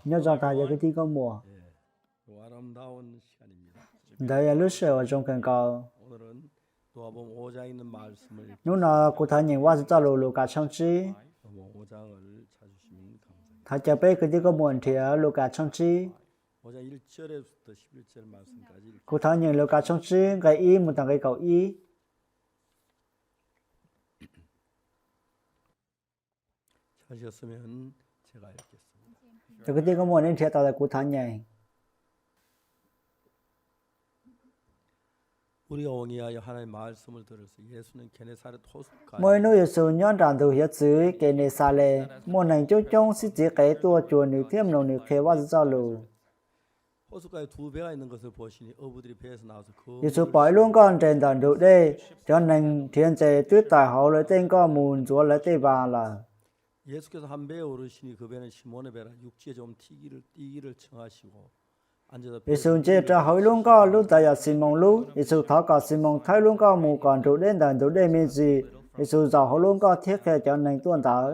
Nyob zoo tag yog kwv tij nkauj muam. Ntawd yog lub sij hawm uas zoo kawg nkaus. Hnub no kuv thov nyeem Vajtswv txoj lus Lukas tshooj tsib. Thov caw peb kwv tij nkauj muam nrhiav Lukas tshooj tsib. Kuv thov nyeem Lukas tshooj tsib nqe ib mus txog nqe kaum ib. Cov kwv tij nkauj muam, nej nrhiav tau lawm kuv thov nyeem. Muaj ib hnub Yexus nyob nram ntug hiav txwv Kenexales, muaj neeg coob coob sib txiv qev tuaj cuag nws thiab mloog nws qhia Vajtswv txoj lus. Yexus pom ib lub nkoj nres ntawm ntug dej, cov neeg nrhiav ntses twb tawm hauv lawv tej nkoj mus ntxuav lawv tej vas lawm. Yexus nce rau hauv ib lub nkoj, lub ntawd yog Ximoos lub. Yexus thov kom Ximoos thawb lub nkoj mus kom nrug deb ntawm ntug dej me ntsis. Yexus zaum hauv lub nkoj thiab qhia cov neeg tuaj ntawd.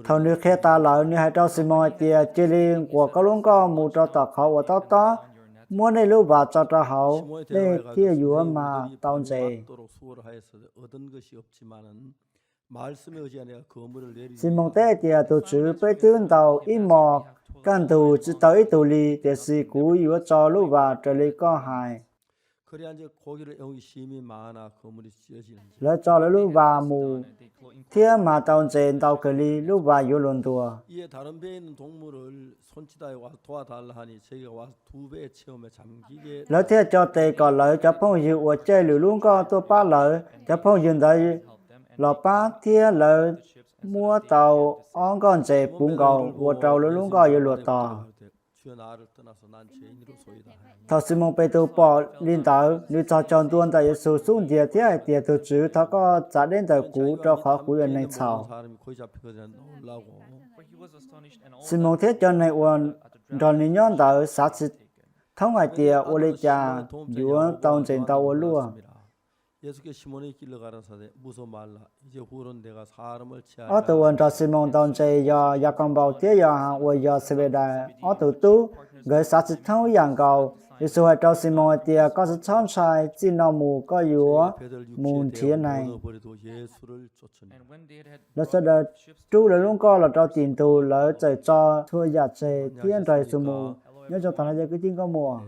Thaum nws qhia tas lawm, nws hais rau Ximoos hais tias, cia li nquas koj lub nkoj mus rau tom qhov uas tob tob, muab nej lub vas tso rau hauv, nej thiaj yuav mag tau ntses. Ximoos teb hais tias, tus Tswv, peb twb ntaus ib hmos kaj ntug tsis tau ib tug li, tiam sis kuv yuav tso lub vas raws li koj hais. Lawv tso lawv lub vas mus thiab mag tau ntses ntau kawg li, lub vas yuav luag ntuag. Lawv thiaj co tes kom lawv cov phooj ywg uas caij lwm lub nkoj tuaj pab lawv. Cov phooj ywg ntawd los pab thiab lawv muab tau ob nkoj ntses puv nkaus, ua rau lawv lub nkoj yuav luag tog. Thaum Ximoos Petus pom li ntawd, nws txhos caug ntua ntawm Yexus xub ntiag thiab hais tias, tus Tswv, thov koj txav deb ntawm kuv, rau qhov kuv yog neeg txhaum. Ximoos thiab cov neeg uas nrog nws nyob ntawd xav tsis thoob hais tias ua li cas yuav tau ntses ntau ua luaj. Ob tug uas nrog Ximoos ntaus ntses yog Yakaunpaus thiab Yauhas uas yog Xebedais ob tug tub. Nkawd xav tsis thoob ib yam nkaus. Yexus hais rau Ximoos hais tias, koj tsis txhob ntshai, txij no mus koj yuav mus nrhiav neeg. Lawv sawv daws rub lawv lub nkoj los rau tim ntug, lawv txawm tso txhua yam tseg thiab nrog Yexus mus. Nyob zoo tag nrho cov kwv tij nkauj muam.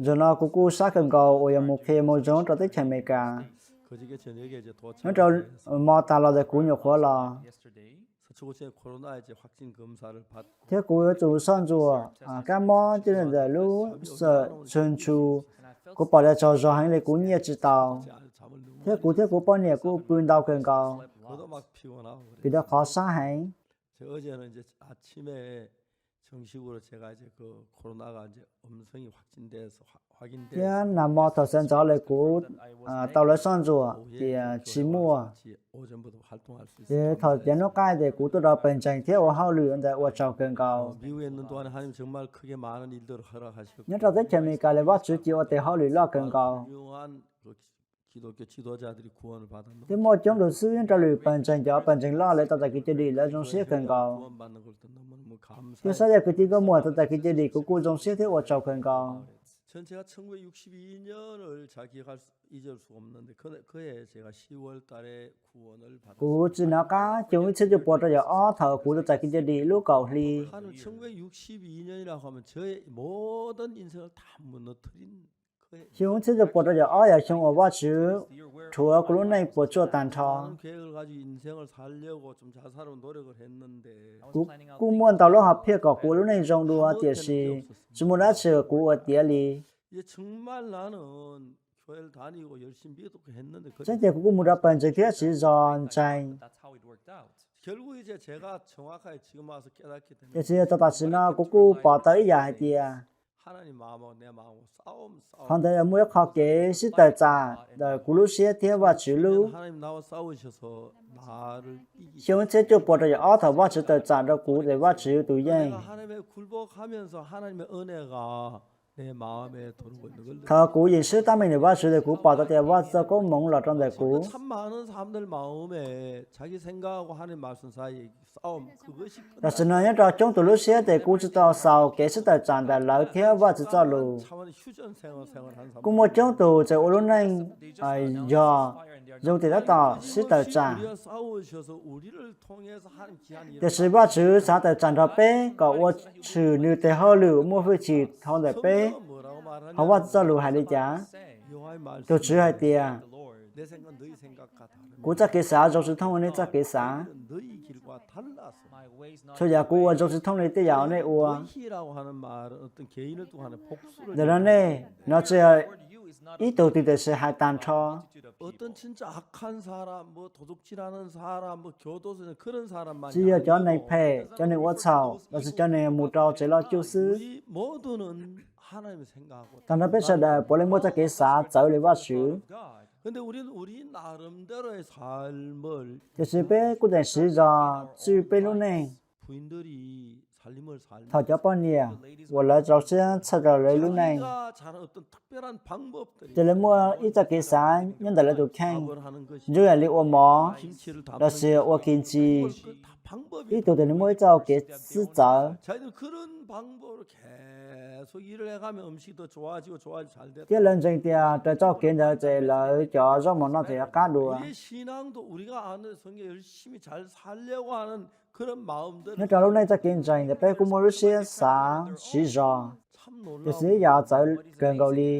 Zaum no kuv kuj sab kawg nkaus uas yuav mus qhia moo zoo rau teb chaws Amelikas. Nyob rau hmo tas los ntawm kuv nyuam qhuav los, thiab kuv yuav tsum soj ntsuam kab mob coj ntawm lub xawm tshu ntshu. Kuv pom tias tsaug zog heev li, kuv nyiaj tsis tau, thiab kuv thiab kuv poj niam kuj pw ntau kawg nkaus vim rau qhov sab heev. Thiab nag hmo thaum sawv ntxov lawm kuv tau lawv soj ntsuam tias tsis muaj. Ces thaum cov hnub qaij ces kuv tuaj rau pawg ntseeg thiab ua hauj lwm ntawd ua tsaug kawg nkaus. Nyob rau teb chaws Amelikas lawm Vajtswv cia ua tes hauj lwm loj kawg nkaus. Thiab muaj coob tus xwb nyob rau lwm pawg ntseeg, cov pawg ntseeg loj lawv tau txais kev cai dim lawv zoo siab kawg nkaus. Thiab saib yog kwv tij nkauj muam tau txais kev cai dim kuv kuj zoo siab thiab ua tsaug kawg nkaus. Kuv tsis nov qab xyoo ib txhiab cuaj puas rau caum ob thaum kuv tau txais kev cai dim lub kaum hli. Xyoo ib txhiab cuaj puas rau caum ob yog xyoo uas Vajtswv rhuav kuv lub neej puas tsuaj tag nrho. Kuv kuj muaj ntau lub hom phiaj kom kuv ua lub neej zoo dua, tiam sis tsis muaj dab tsi uas kuv ua tiav li. Tseeb tias kuv kuj mus rau pawg ntseeg thiab siv zog ntseeg. Tiam sis txog tam sim no kuv kuj pom tau ib yam hais tias, qhov ntawd yog muaj ib qho kev sib tawm tsam ntawm kuv lub siab thiab Vajtswv lub. Xyoo ib txhiab cuaj puas rau caum ob thaum Vajtswv tawm tsam rau kuv ces Vajtswv tus yeej. Thaum kuv yeem swb tab meeg ntawm Vajtswv ces kuv pom tau tias Vajtswv txoj koob hmoov los rau ntawm kuv. Tam sim no nyob rau coob tus lub siab ces kuj tsis tau xaus kev sib tawm tsam ntawm lawv thiab Vajtswv txoj lus. Kuj muaj coob tus tseem ua lub neej yog zoo tias tab tom sib tawm tsam. Tiam sis Vajtswv xav tawm tsam nrog peb kom ua tshwm nws tes hauj lwm muaj hwj chim dhau ntawm peb. Hauv Vajtswv txoj lus hais li cas? Tus Tswv hais tias, kuv txoj kev xav zoo tsis thooj nej txoj kev xav. Txhua yam kuv ua zoo tsis thooj li tej yam nej ua. Ntawm no nej, no tsis yog ib tug twg tiam sis hais tag nrho. Tsis yog cov neeg phem, cov neeg ua txhaum los sis cov neeg mus rau tsev loj cuj xwb. Tag nrho peb sawv daws puav leej muaj txoj kev xav txawv li Vajtswv. Tiam sis peb kuj tseem siv zog tswj peb lub neej. Thaum cov poj niam uas lawv rau siab txhawj rau lawv lub neej, ces lawv muaj ib txoj kev xav nyob ntawm lawv tus kheej, zoo yam li ua mov los sis ua kim ntsis. Ib tug twg nws muaj ib txoj kev xav txawv, thiab lawv ntseeg tias raws txoj kev ntawd ces lawv cov zaub mov noj ces yuav qab dua. Nyob rau lub neej txoj kev ntseeg ntawm peb kuj muaj lub siab xav siv zog, tiam sis ib yam txawv kawg nkaus li.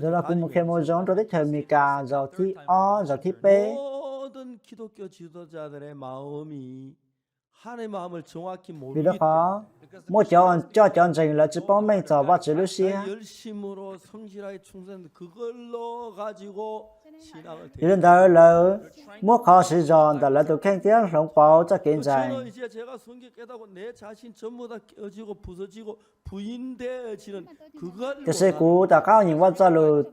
Zaum no kuv mus qhia mus zoo rau teb chaws Amelikas zaum thib ob zaum thib peb. Vim rau qhov muaj cov uas coj cov ntseeg lawv tsis paub meej txog Vajtswv lub siab. Yog li ntawd lawv muab qhov siv zog ntawm lawv tus kheej thiab hloov pauv txoj kev ntseeg. Tiam sis kuv tom qab nyeem Vajtswv txoj lus,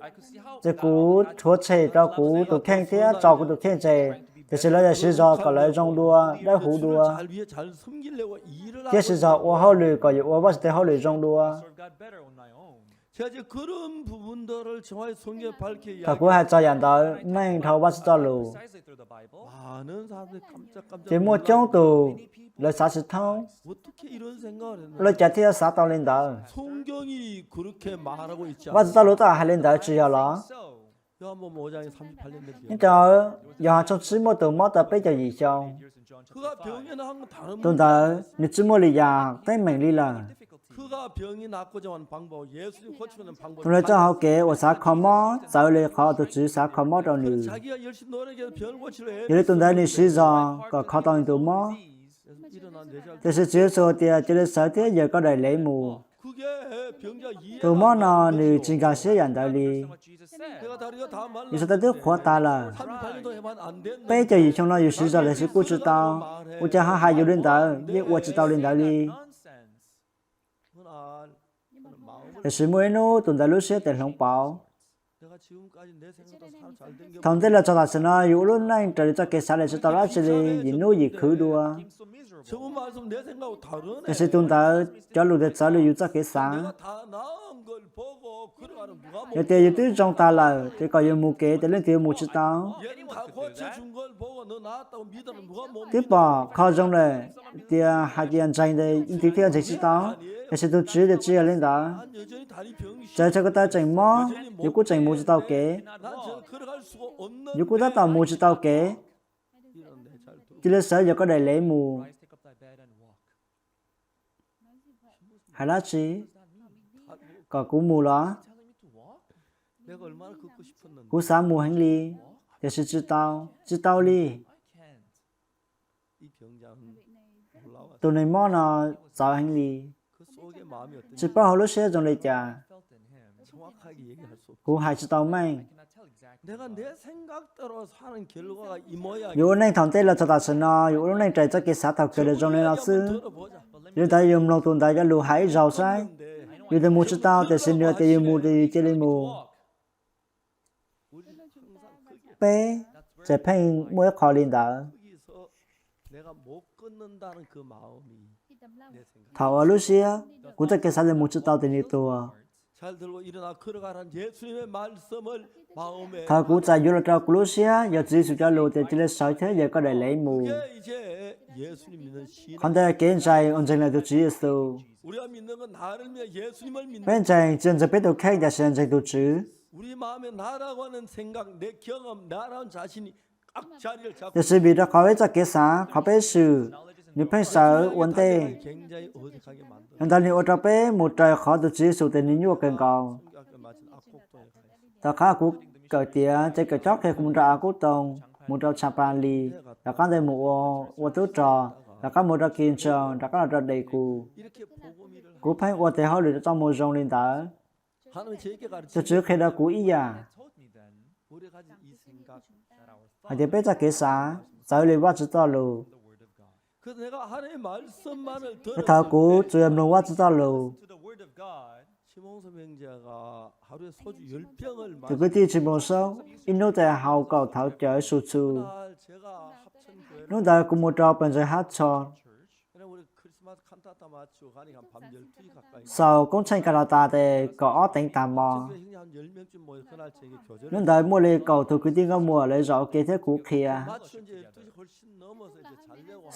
ces kuv rhuav tshem rau kuv tus kheej thiab tso kuv tus kheej tseg, tiam sis lawv yog siv zog kom lawv zoo dua, dawb huv dua, thiab siv zog ua hauj lwm kom yuav ua Vajtswv tes hauj lwm zoo dua. Thaum kuv hais txog yam ntawd meej dhau Vajtswv txoj lus, ces muaj coob tus lawv xav tsis thoob, ua li cas thiaj xav tau li ntawd. Vajtswv txoj lus twb hais li ntawd tsis yog los? Nyob rau Yauhas tshooj tsib muaj tus mob tau peb caug yim xyoo. Tus ntawd nws tsis muaj lwm yam teeb meem li lawm. Tus ntawd txoj hau kev uas xav kho mob txawv li qhov tus Tswv xav kho mob rau nws. Yog li tus ntawd nws siv zog kom kho tau nws tus mob. Tiam sis Tswv Yexus tias, cia li sawv thiab yaws koj daim lev mus. Tus mob no nws tsis nkag siab yam ntawd li. Yexus twb qhuav tas lawm. Peb caug yim xyoo no yus siv zog tiam sis kuj tsis tau. Ua cas ho hais yus li ntawd, yeej ua tsis tau li ntawd li. Tiam sis muaj ib hnub tus ntawd lub siab tes hloov pauv. Thaum ntej los txog tam sim no yus ua lub neej raws li txoj kev xav li tsis tau dab tsi li, yim hnub yim khwv dua. Tiam sis tus ntawd cov lus ntawd txawv li yus txoj kev xav. Yog tias yus twb zoo tas lawm ces kom yus mus kev ces leej twg yuav mus tsis tau. Twb pom kho zoo lawm tias hais tias ntseeg ntawd leej twg thiaj ntseeg tsis tau. Tiam sis tus Tswv tias tsis yog li ntawd. Txawm txog ko taw tseem mob yus kuj tseem mus tsis tau kev. Yus kuj tab tom mus tsis tau kev. Cia li sawv yaws koj daim lev mus. Hais dab tsi? Kom kuv mus los? Kuv xav mus heev li, tiam sis tsis tau, tsis tau li. Tus neeg mob no txawv heev li. Tsis paub hauv lub siab zoo li cas, kuv hais tsis tau meej. Yus ua neej thaum ntej los txog tam sim no yus ua lub neej raws txoj kev xav thaum kawg li zoo li no xwb. Yog li ntawd yus mloog tus ntawd cov lus hais ib zaug saib. Yus tias mus tsis tau tiam sis nws tias yus mus ces yus cia li mus. Peb tseem pheej muaj ib qho li ntawd. Thaum ua lub siab, kuv txoj kev xav mus tsis tau tes nws tuag. Thaum kuv txawm yuav los rau kuv lub siab yog Tswv Yexus cov lus tias cia li sawv thiab yawm koj daim lev mus. Qhov ntawd kev ntseeg uas ntseeg lawm tus Tswv Yexus. Peb ntseeg tsis ntseeg peb tus kheej tiam sis ntseeg tus Tswv. Tiam sis vim rau qhov peb txoj kev xav, qhov peb swm, nws pheej sawv ua ntej. Ntawd nws ua rau peb mus raws qhov tus Tswv Yexus tias nws nyuaj kawg nkaus. Tom qab kuv kawm tiav ces kawm cob qhia kuv mus rau As Kub Toos, mus rau Tshaj Pas Lis, tom qab ntawd mus ua tub rog, tom qab mus rau Kis Ntsoos, rov qab los rau Des Kus. Kuv pheej ua tes hauj lwm rau txoj moo zoo li ntawd. Tus Tswv qhia rau kuv ib yam, hais tias peb txoj kev xav txawv li Vajtswv txoj lus. Thaum kuv tsuas yog mloog Vajtswv txoj lus, tus kwv tij Tsis Moos Saub ib hnub txawm haus kaum thawv cawv su txhu. Hnub ntawd kuv mus rau pawg ntseeg Hab Tshos, xaus koob tsheej Kas Las Tas tes kaum ob teev tag hmo. Hnub ntawd muaj li kaum tus kwv tij nkauj muam lawv zaum ua ke thiab kuv qhia.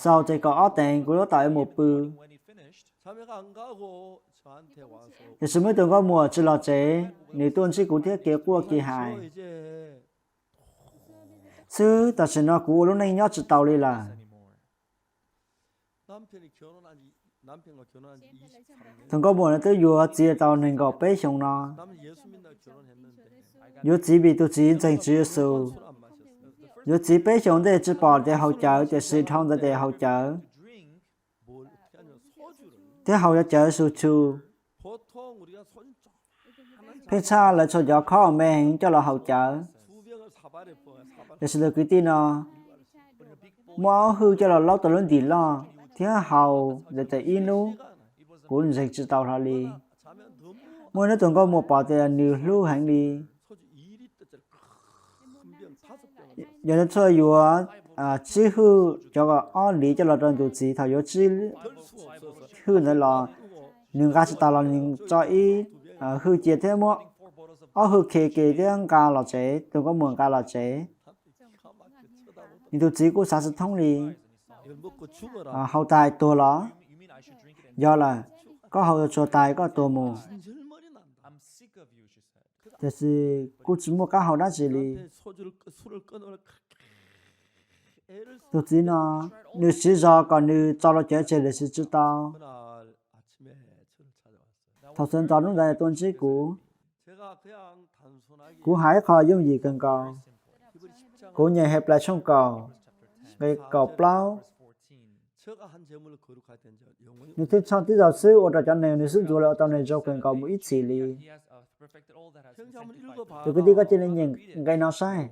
Xaus tes kaum ob teev kuv yuav tau mus pw. Tiam sis muaj ib tug nkauj muam tsis los tsev, nws tuaj ntsib kuv thiab kev quaj kev hais. Xwb tam sim no kuv ua lub neej nyob tsis tau li lawm. Tus nkauj muam no twb yuav txiv tau nees nkaum peb xyoos no. Yuav txiv vim tus txiv ntseeg Tswv Yexus. Yuav txiv peb xyoos ntej tsis pom tias haus cawv tiam sis dhau ntawd tias haus cawv thiab haus cov cawv su txhu. Pheej tshaj lawv txhua cov khob me heev coj los haus cawv. Tiam sis tus kwv tij no muab ob hwj coj los laub tau lub ntim loj thiab haus ntawd tes ib hnub, kuv ntseeg tsis tau hlo li. Muaj ib hnub tus nkauj muam pom tias nws hlub heev li. Yog nws txhua yuav tsib hwj cov ob hliv coj los rau tus txiv, thaum yuav tsib hwj ntawd los nws nqa tsis tas los nws tso ib hwj cia thiab muab ob hwj khi ke thiab nqa los tsev, tus nkauj muam nqa los tsev. Nws tus txiv kuj xav xwm thoob li, haus tas tuag los? Yog lawm, koj haus tsuag tas koj tuag mus. Tiam sis kuj tsis muaj qab hau dab tsi li. Tus txiv no, nws siv zog kom nws tso los cawv tseg tiam sis tsis tau. Thaum sawv ntxov hnub ntawd tuaj ntsib kuv, kuv hais ib qho yooj yim kawg nkaus. Kuv nyeem Henplais tshooj kaum, nqe kaum plaub. Nws theej txhoj tib zaug xwb ua rau cov neeg nws xub ntxuav lawm ua tau neeg zoo kawg nkaus mus ib txhis li. Tus kwv tij, koj cia li nyeem nqe no saib.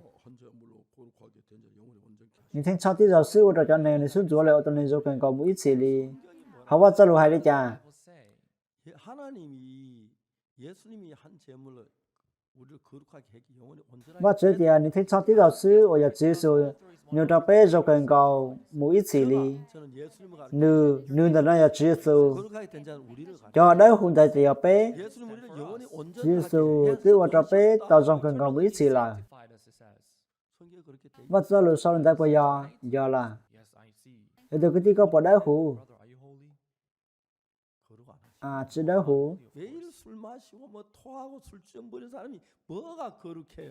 Nws theej txhoj tib zaug xwb ua rau cov neeg nws xub ntxuav lawm ua tau neeg zoo kawg nkaus mus ib txhis li. Hauv Vajtswv txoj lus hais li cas? Vajtswv tias nws theej txhoj tib zaug xwb uas yog Tswv Yexus, nws ua rau peb zoo kawg nkaus mus ib txhis li. Nws, nws ntawm no yog Tswv Yexus. Cov dawb huv ntawd ces yog peb. Tswv Yexus twb ua rau peb tau zoo kawg nkaus mus ib txhis lawm. Vajtswv txoj lus sau li ntawd puas yog? Yog lawm. Yog tus kwv tij, koj puas dawb huv? Tsis dawb huv.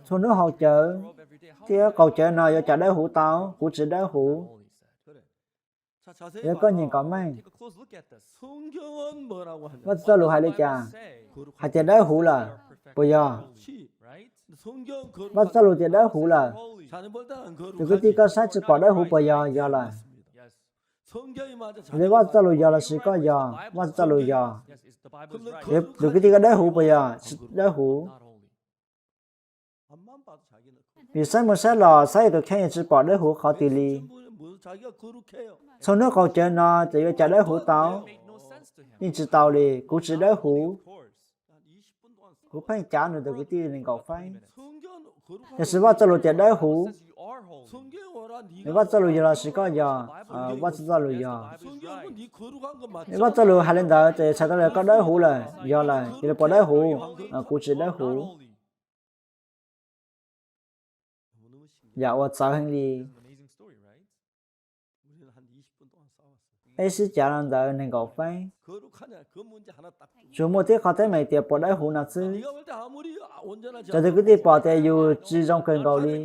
Txhua hnub haus cawv thiab qaug cawv no yuav cas dawb huv tau? Kuv tsis dawb huv. Yog koj nyeem kom meej, Vajtswv txoj lus hais li cas? Hais tias dawb huv lawm, puas yog? Vajtswv txoj lus tias dawb huv lawm. Tus kwv tij, koj saib tsis pom dawb huv puas yog? Yog lawm. Yog li Vajtswv txoj lus yog los sis koj yog? Vajtswv txoj lus yog. Tus kwv tij, koj dawb huv puas yog? Tsis dawb huv. Vim saib mus saib los saib yus tus kheej tsis pom dawb huv qhov twg li. Txhua hnub qaug cawv no ces yuav cas dawb huv tau? Yeej tsis tau li, kuv tsis dawb huv. Kuv pheej cav nws tus kwv tij nees nkaum feeb. Tiam sis Vaj Txoj Lus tias dawb huv. Vaj Txoj Lus yog los sis koj yog? Vaj Txwv Txoj Lus yog. Vaj Txoj Lus hais li ntawd ces txhais tau tias koj dawb huv lawm, yog lawm, cia li pom dawb huv. Kuv tsis dawb huv. Yam uas txawv heev li. Peb sib cav los ntawd nees nkaum feeb, tsuas muaj tib qhov teeb meem tias pom dawb huv no xwb. Cov tus kwv tij pom tias yus tsis zoo kawg nkaus li,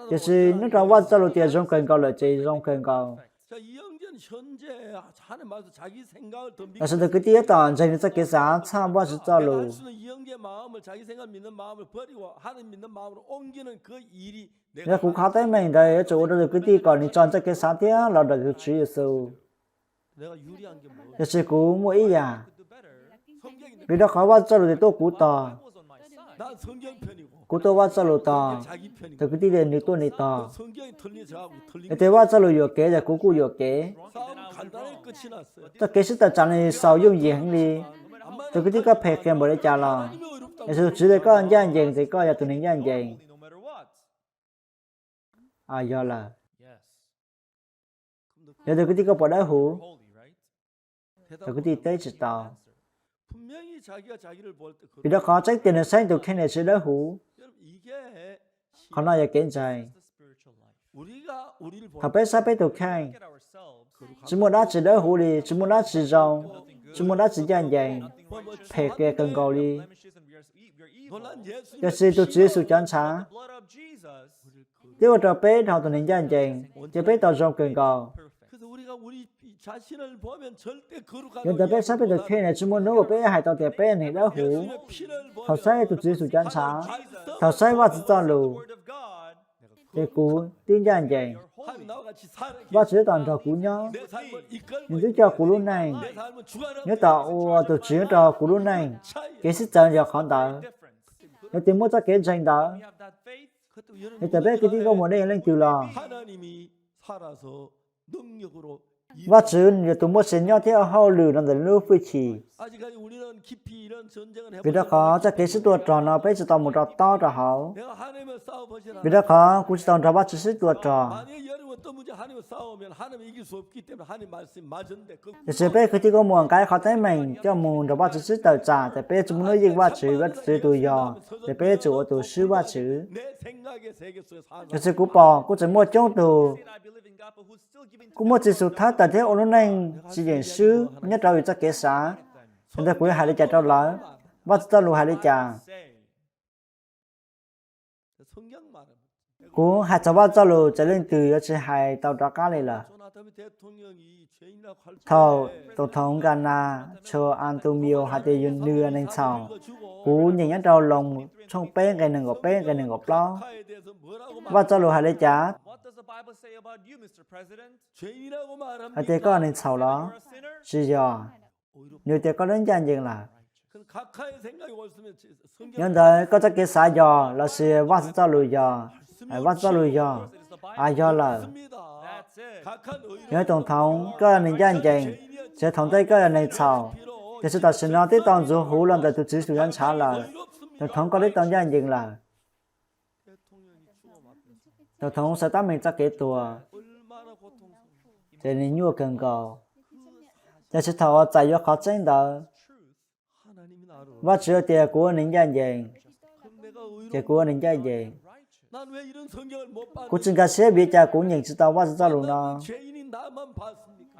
tiam sis nyob rau Vaj Txwv Txoj Lus tias zoo kawg nkaus lawm ces zoo kawg nkaus. Lossis tus kwv tij tab tom ntseeg nws txoj kev xav txhawb Vaj Txwv Txoj Lus. Yog kuv qhov teeb meem ntawd yuav tsum ua rau tus kwv tij kom nws tso nws txoj kev xav thiab los ntawm tus Tswv Yexus. Tiam sis kuv muaj ib yam, vim rau qhov Vaj Txwv Txoj Lus tias tuaj kuv tog, kuv tuaj Vaj Txwv Txoj Lus tog, tus kwv tij tias nws tuaj nws tog. Yog tias Vaj Txwv Txoj Lus yuam kev ces kuv kuj yuam kev. Txoj kev sib tawm tsam no xaus yooj yim heev li. Tus kwv tij koj phem qias npaum li cas los, yog tus Tswv tias koj ncaj ncees ces koj yog tus neeg ncaj ncees. Yog lawm. Yog tus kwv tij koj puas dawb huv? Tus kwv tij teb tsis tau. Vim rau qhov tseeb tiag nws saib tus kheej nws tsis dawb huv. Qhov no yog kev ntseeg. Thaum peb saib peb tus kheej, tsis muaj dab tsi dawb huv li, tsis muaj dab tsi zoo, tsis muaj dab tsi ncaj ncees, phem qias kawg nkaus li. Tiam sis tus Tswv Yexus cov ntshav twb ua rau peb dhau tus neeg ncaj ncees, ces peb tau zoo kawg nkaus. Yog ntawd peb saib peb tus kheej na tsis muaj hnub uas peb hais tau tias peb neeg dawb huv. Thaum saib tus Tswv Yexus cov ntshav, thaum saib Vaj Tswv Txoj Lus, ces kuv twb ncaj ncees. Vaj Tswv twb tau nrog kuv nyob, nws twb coj kuv lub neej, nyob tom ua tus Tswv nyob rau kuv lub neej. Kev sib txawv yog qhov ntawd. Yog tias muaj txoj kev ntseeg ntawd, yog tias peb kwv tij nkauj muam nej yog leej twg los, Vaj Tswv yog tus muaj sia nyob thiab ua hauj lwm no ntawm lub hwj chim. Vim rau qhov txoj kev sib tua rog no peb tsis tau mus rau tob rau hauv. Vim rau qhov kuv tsis tau nrog Vaj Tswv sib tua rog. Tiam sis peb kwv tij nkauj muam nqa qhov teeb meem coj mus nrog Vaj Tswv sib tawm tsam, ces peb tsis muaj hnub yeej Vaj Tswv, Vaj Tswv tus yog, ces peb yuav tsum ua tus swb Vaj Tswv. Tiam sis kuv pom kuj tseem muaj coob tug kuj muaj txim xus thawb tawm thiab ua lub neej tsis yeem swb nyob rau yus txoj kev xav. Yog ntawd kuv yuav hais li cas rau lawv? Vaj Tswv Txoj Lus hais li cas? Kuv hais txog Vaj Tswv Txoj Lus ces leej twg yuav tsis hais tau rov qab li lawm. Thaum Toom Thoov Nkas Nas Tshos As Ntus Mios hais tias nws yog neeg txhaum, kuv nyeem nyob rau Loos tshooj peb nqe nees nkaum peb nqe nees nkaum plaub. Vaj Tswv Txoj Lus hais li cas? Hais tias koj neeg txhaum los? Tsis yog. Nws tias koj twb ncaj ncees lawm. Yog ntawd koj txoj kev xav yog lossis Vaj Tswv Txoj Lus yog? Vaj Tswv Txoj Lus yog. Yog lawm. Yog Toom Thoov koj yog neeg ncaj ncees, tsis yog Thoom Ntej koj yog neeg txhaum. Tiam sis tam sim no twb tau ntxuav huv los ntawm tus Tswv Yexus cov ntshav lawm. Toom Thoov koj twb tau ncaj ncees lawm. Toom Thoov xav tab meeg txoj kev tuag, ces nws nyuaj kawg nkaus. Tiam sis thaum uas txais yuav qhov tseeb ntawd, Vaj Tswv tias kuv ua neeg ncaj ncees, ces kuv ua neeg ncaj ncees. Kuv tsis nkag siab vim li cas kuv nyeem tsis tau Vaj Tswv Txoj Lus no.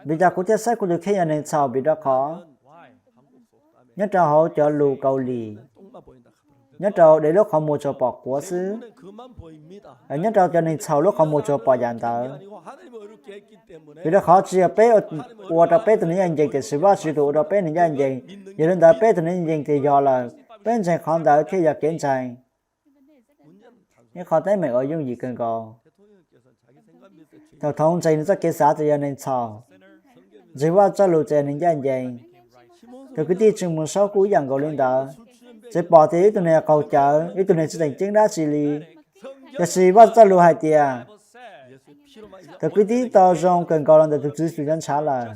Vim li cas kuv thiaj saib kuv tus kheej yog neeg txhaum? Vim rau qhov nyob rau hauv cov lus Kaus Lim, nyob rau dev lub qhov muag tsuas pom quav xwb. Nyob rau cov neeg txhaum lub qhov muag tsuas pom yam ntawd. Vim rau qhov tsis yog peb ua rau peb tus neeg ncaj ncees, tiam sis Vaj Tswv tus ua rau peb neeg ncaj ncees. Yog li ntawd peb tus neeg ncaj ncees tias yog lawm, peb ntseeg qhov ntawd thiaj yog kev ntseeg. Ib qhov teeb meem uas yooj yim kawg nkaus. Toom Thoov ntseeg nws txoj kev xav tias yog neeg txhaum, ntseeg Vaj Tswv Txoj Lus tias yog neeg ncaj ncees. Tus kwv tij Tseem Mus Saub kuj ib yam nkaus li ntawd, tseem pom tias ib tug neeg qaug cawv, ib tug neeg tsis tseem ceeb dab tsi li. Tiam sis Vaj Tswv Txoj Lus hais tias tus kwv tij tau zoo kawg nkaus los ntawm tus Tswv Yexus cov ntshav lawm.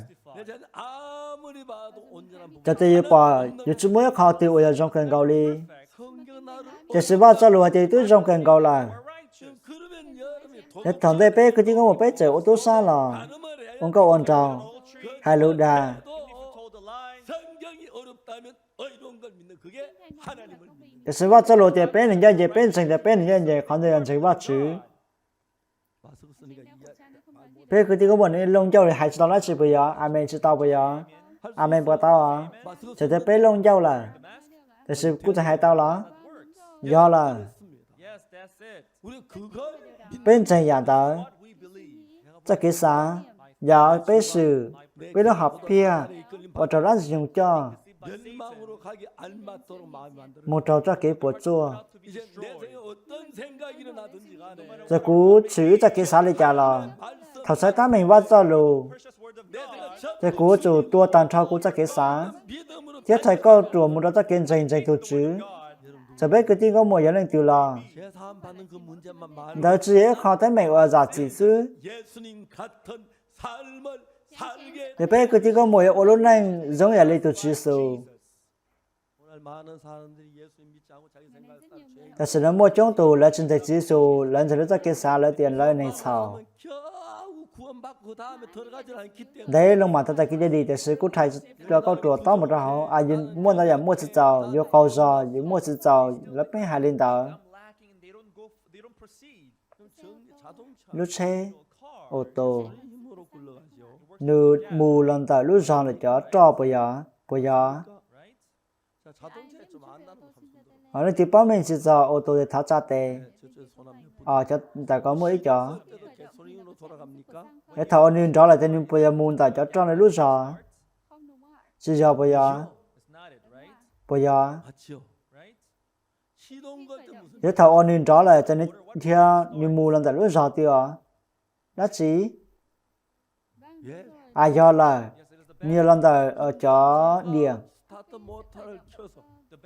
Cov tes yuav pom yuav tsis muaj ib qho twg uas yog zoo kawg nkaus li. Tiam sis Vaj Txoj Lus hais tias twb zoo kawg nkaus lawm. Yog thaum ntej peb kwv tij nkauj muam peb tseem ua tub sab los ua nkauj ua nraug, hais lus dag, tiam sis Vaj Txoj Lus tias peb nws ncaj ncees, peb ntseeg tias peb nws ncaj ncees, qhov ntawd yog ntseeg Vajtswv. Peb kwv tij nkauj muam, nws looj ncauj li hais tsis tau dab tsi puas yog? Amees tsis tau puas yog? Amees puas tau? Txawm tias peb looj ncauj lawm, tiam sis kuj tseem hais tau los? Yog lawm. Peb ntseeg yam ntawd. Txoj kev xav, yog peb swm, peb lub hom phiaj ua rau dab ntxwg nyoog coj mus rau txoj kev puas tsuaj. Txawm kuv tshwm wb txoj kev xav li cas los, thaum xaiv tab meeg Vaj Txoj Lus, ces kuv yuav tsum tua tag nrho kuv txoj kev xav thiab rhais kauj ruam mus rau txoj kev ntseeg ntseeg tus Tswv. Txawm peb kwv tij nkauj muam yog leej twg los, ntawd tsis yog ib qho teeb meem uas zam txim xwb. Yog peb kwv tij nkauj muam yuav ua lub neej zoo ib yam li tus Tswv Yexus. Tam sim no muaj coob tus lawv tsis ntseeg Tswv Yexus, lawv ntseeg lawv txoj kev xav, lawv tias lawv neeg txhaum. Ntev loo mam tau tag kev cai dim, tiam sis kuv rhais cov kauj ruam tob mus rau hauv, a, yus muaj ntau yam muaj tsis txaus, yus qaug zog yus muaj tsis txaus, lawv pheej hais li ntawd. Lub tsheb, auto, nws mus los ntawm lub zog ntawm cov roj puas yog? Puas yog? Leej twg paub meej tsis txog auto ces thov tsa tes. Cov ntawm ko muaj ib co. Yog thaum uas nws nrov lawm ces nws puas yog mus ntawm cov roj nws lub zog? Tsis yog puas yog? Puas yog? Yog thaum uas nws nrov lawm ces nws dhia, nws mus los ntawm lub zog twg os? Dab tsi? A, yog lawm, nws yog los ntawm cov diam.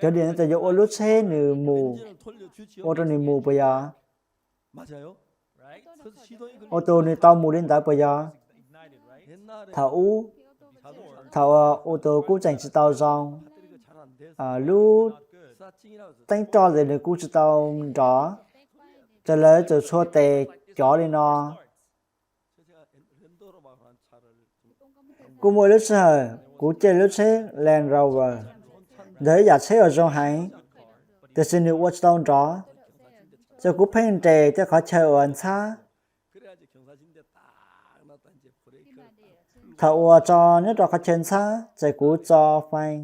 Cov diam no ces yuav ua lub tsheb nws mus, ua rau nws mus puas yog? Auto nws tau mus li ntawd puas yog? Thaum ub, thaum uas auto kuj tseem tsis tau zoo, lub teeb roj ntawd nws kuj tsis tau nrov, ces lawv txawm txhua tes cov li no. Kuj muaj ib lub sij hawm kuv caij lub tsheb Land Rover, ntawd ib yam tsheb uas zoo heev, tiam sis nws ua tsis tau nrov, ces kuv pheej nres tej qhov chaw uas ntxhab. Thaum uas tso nyob rau qhov chaw ntxhab ces kuv tso fee,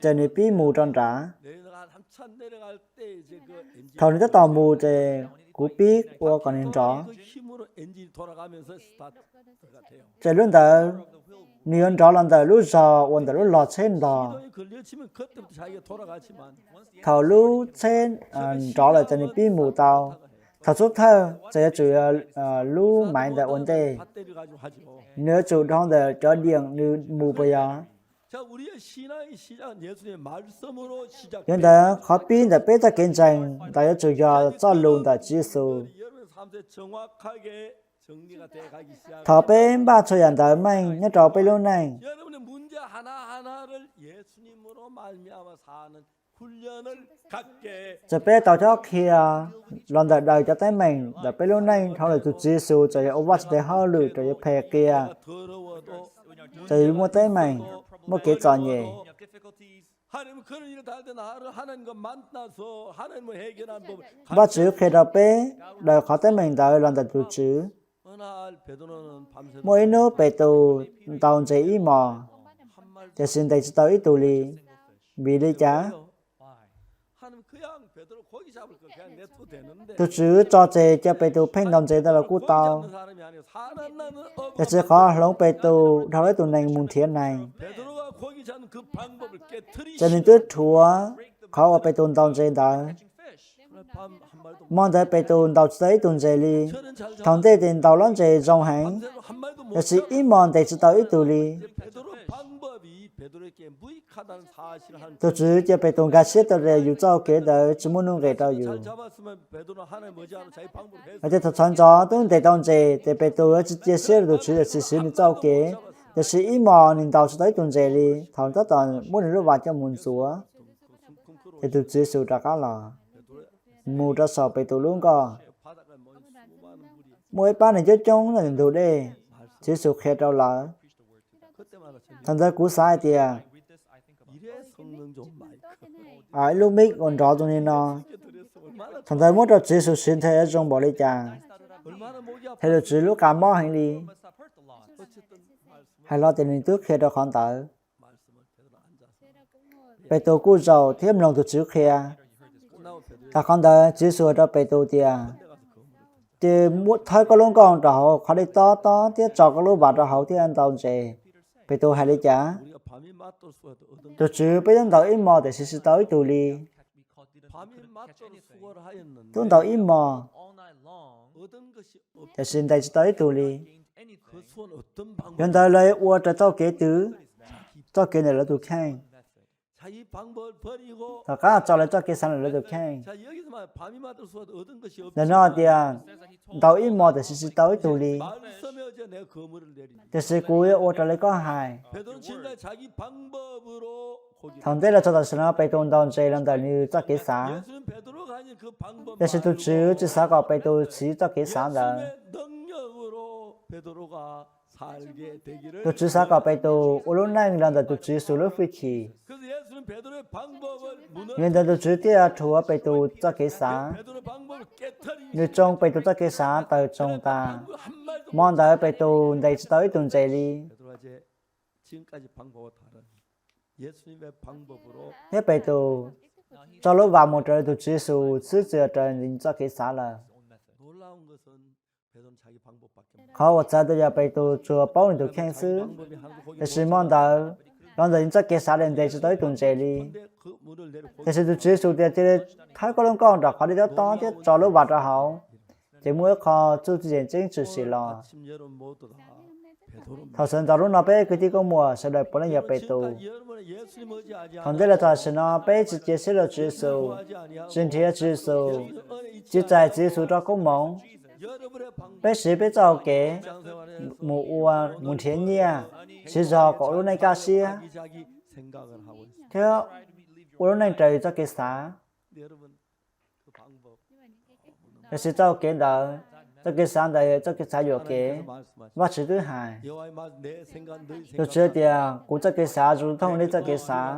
ces nws pib mus rau nrad. Thaum nws tab tom mus ces kuv pib ua kom nws nrov. Ces lub ntawd, nws yuav nrov los ntawm lub zog uas ntawm lub log tsheb ntog. Thaum lub tsheb nrov lawm ces nws pib mus tau. Thaum xub thawj ces yuav tsum lub maiv ntawd ua ntej, nws yuav tsum dhau ntawm cov diam nws mus puas yog? Yog li ntawd qhov pib ntawm peb txoj kev ntseeg ntawd yuav tsum yog txoj lus ntawm Tswv Yexus. Thaum peb npaj txhua yam ntawd meej nyob rau peb lub neej, ces peb tau cob qhia los ntawm daws cov teeb meem ntawm peb lub neej dhau ntawm tus Tswv Yexus, txawm yog ua Vajtswv tes hauj lwm, txawm yog phem qias, txawm yog muaj teeb meem, muaj kev txom nyem. Vajtswv qhia rau peb daws qhov teeb meem ntawd los ntawm tus Tswv. Muaj ib hnub Petus ntaus ntses ib hmos, tiam sis ntes tsis tau ib tug li. Vim li cas? Tus Tswv tso tseg cia Petus pheej ntaus ntses ntawd los kuj tau, tiam sis qhov hloov Petus dhau ib tug nees mus nrhiav nees, ces nws twb rhuav qhov uas Petus ntaus ntses ntawd. Hmo ntawd Petus ntaus tsis tau ib tug ntses li. Thaum ntej ces ntaus lub ntses zoo heev, tiam sis ib hmos ntes tsis tau ib tug li. Tus Tswv cia Petus nkag siab tau tias yus txoj kev ntawd tsis muaj nuj nqis rau yus. Hais tias thaum sawv ntxov twb ntes tau ntses ces Petus yuav tsis cia siab rau tus Tswv, tiam sis siv nws txoj kev. Tiam sis ib hmos nws ntaus tsis tau ib tug ntses li, thaum tab tom muab nws lub vas coj mus ntxuav. Es tus Tswv Yexus rov qab los mus rau saum Petus lub nkoj. Muaj ib pab neeg coob coob ntug dej, Tswv Yexus qhia rau lawv. Thaum ntawd kuv xav hais tias ib lub mic uas nrov zoo li no, thaum ntawd muab rau Tswv Yexus siv nthe yuav zoo npaum li cas. Thiab tus Tswv lub qa mob heev li. Hais los tias nws twb qhia rau qhov ntawd. Petus kuj zaum thiab mloog tus Tswv qhia. Thaum qhov ntawd Tswv Yexus hais rau Petus tias, ces thawb koj lub nkoj rau hauv qhov dej tob tob thiab tso koj lub vas rau hauv thiaj ntaus ntses. Petus hais li cas? Tus Tswv, peb twb ntaus ib hmos tiam sis tsis tau ib tug li. Twb ntaus ib hmos tiam sis ntes tsis tau ib tug li. Yog ntawd lawv ua raws txoj kev twg? Txoj kev ntawm lawv tus kheej. Tom qab tso lawv txoj kev xav ntawm lawv tus kheej. Ntawm no tias, ntaus ib hmos tiam sis tsis tau ib tug li, tiam sis kuv yuav ua raws li koj hais. Thaum ntej los txog tam sim no Petus ntaus ntses los ntawm nws txoj kev xav, tiam sis tus Tswv tsis xav kom Petus siv txoj kev xav ntawd. Tus Tswv xav kom Petus ua lub neej los ntawm tus Tswv Yexus lub hwj chim. Yog li ntawd tus Tswv thiaj rhuav Petus txoj kev xav. Nws tsoo Petus txoj kev xav tawm tsoo tas. Hmo ntawd Petus ntes tsis tau ib tug ntses li. Thiab Petus tso lub vas mus raws li tus Tswv Yexus xwb, txwm raws li txoj kev xav lawm. Qhov uas txawv tau yog Petus tsuas paub nws tus kheej xwb, tiam sis hmo ntawd los ntawm nws txoj kev xav li ntes tsis tau ib tug ntses li. Tiam sis tus Tswv Yexus tias, cia li thawb koj lub nkoj rau qhov dej tob tob thiab tso lub vas rau hauv, ces muaj ib qho txuj ci tseem ceeb tshwm sim los. Thaum sawv ntxov hnub no peb kwv tij nkauj muam sawv daws puav leej yog Petus. Thaum ntej los txog tam sim no peb tsis cia siab rau Tswv Yexus, tsis nrhiav Tswv Yexus, tsis txais Tswv Yexus rau koob hmoov. Peb siv peb txoj hau kev mus ua, mus nrhiav nyiaj, siv zog kom ua lub neej kaj siab, thiab ua lub neej raws li txoj kev xav. Tiam sis txoj kev ntawd, txoj kev xav ntawd yog txoj kev xav yuam kev. Vajtswv twb hais, tus Tswv tias, kuv txoj kev xav zoo tsis thooj nej txoj kev xav,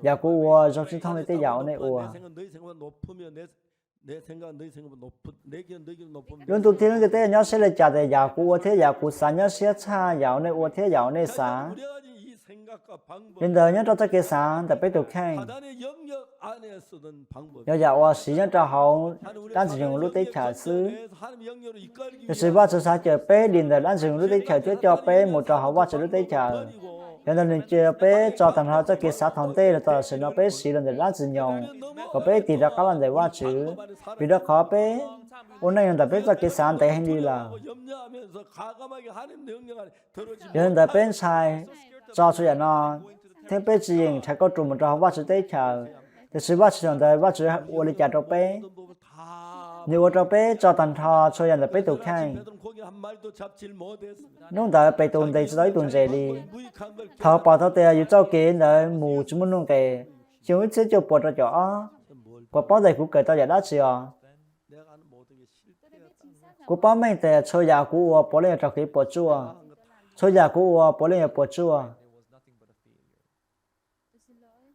yam kuv ua zoo tsis thooj nej tej yam uas nej ua. Lub ntuj thiab lub ntiaj teb nyob siab li cas, tias yam kuv ua thiab yam kuv xav nyob siab tshaj yam uas nej ua thiab yam uas nej xav. Li ntawd nyob rau txoj kev xav ntawm peb tus kheej, yog yam uas siv nyob rau hauv dab Ntxwg Nyoog lub teb chaws xwb. Tiam sis Vajtswv xav cawm peb dim ntawm dab Ntxwg Nyoog lub teb chaws thiab coj peb mus rau hauv Vajtswv lub teb chaws. Yog ntawd nws cia peb tso tag nrho txoj kev xav thaum ntej los txog tam sim no peb siv los ntawm dab Ntxwg Nyoog, kom peb tig rov qab los ntawm Vajtswv, vim rau qhov peb ua neej los ntawm peb txoj kev xav ntev heev li lawm. Yog li ntawd peb ntshai tso txhua yam no, thiab peb tsis yeem nrhiav kauj ruam mus rau hauv Vajtswv teb chaws. Tiam sis Vajtswv thaum ntawd Vajtswv ua li cas rau peb? Nws ua rau peb tso tag nrho txhua yam ntawm peb tus kheej. Hnub ntawd Petus ntes tsis tau ib tug ntses li. Thaum pom tau tias yus txoj kev ntawd mus tsis muaj nuj nqis, xyoo ib txhiab cuaj puas rau caum ob, puas paub tias kuv kawm tau yam dab tsi os? Kuv paub meej tias txhua yam kuv ua puav leej yuav raug kev puas tsuaj. Txhua yam kuv ua puav leej yuav puas tsuaj.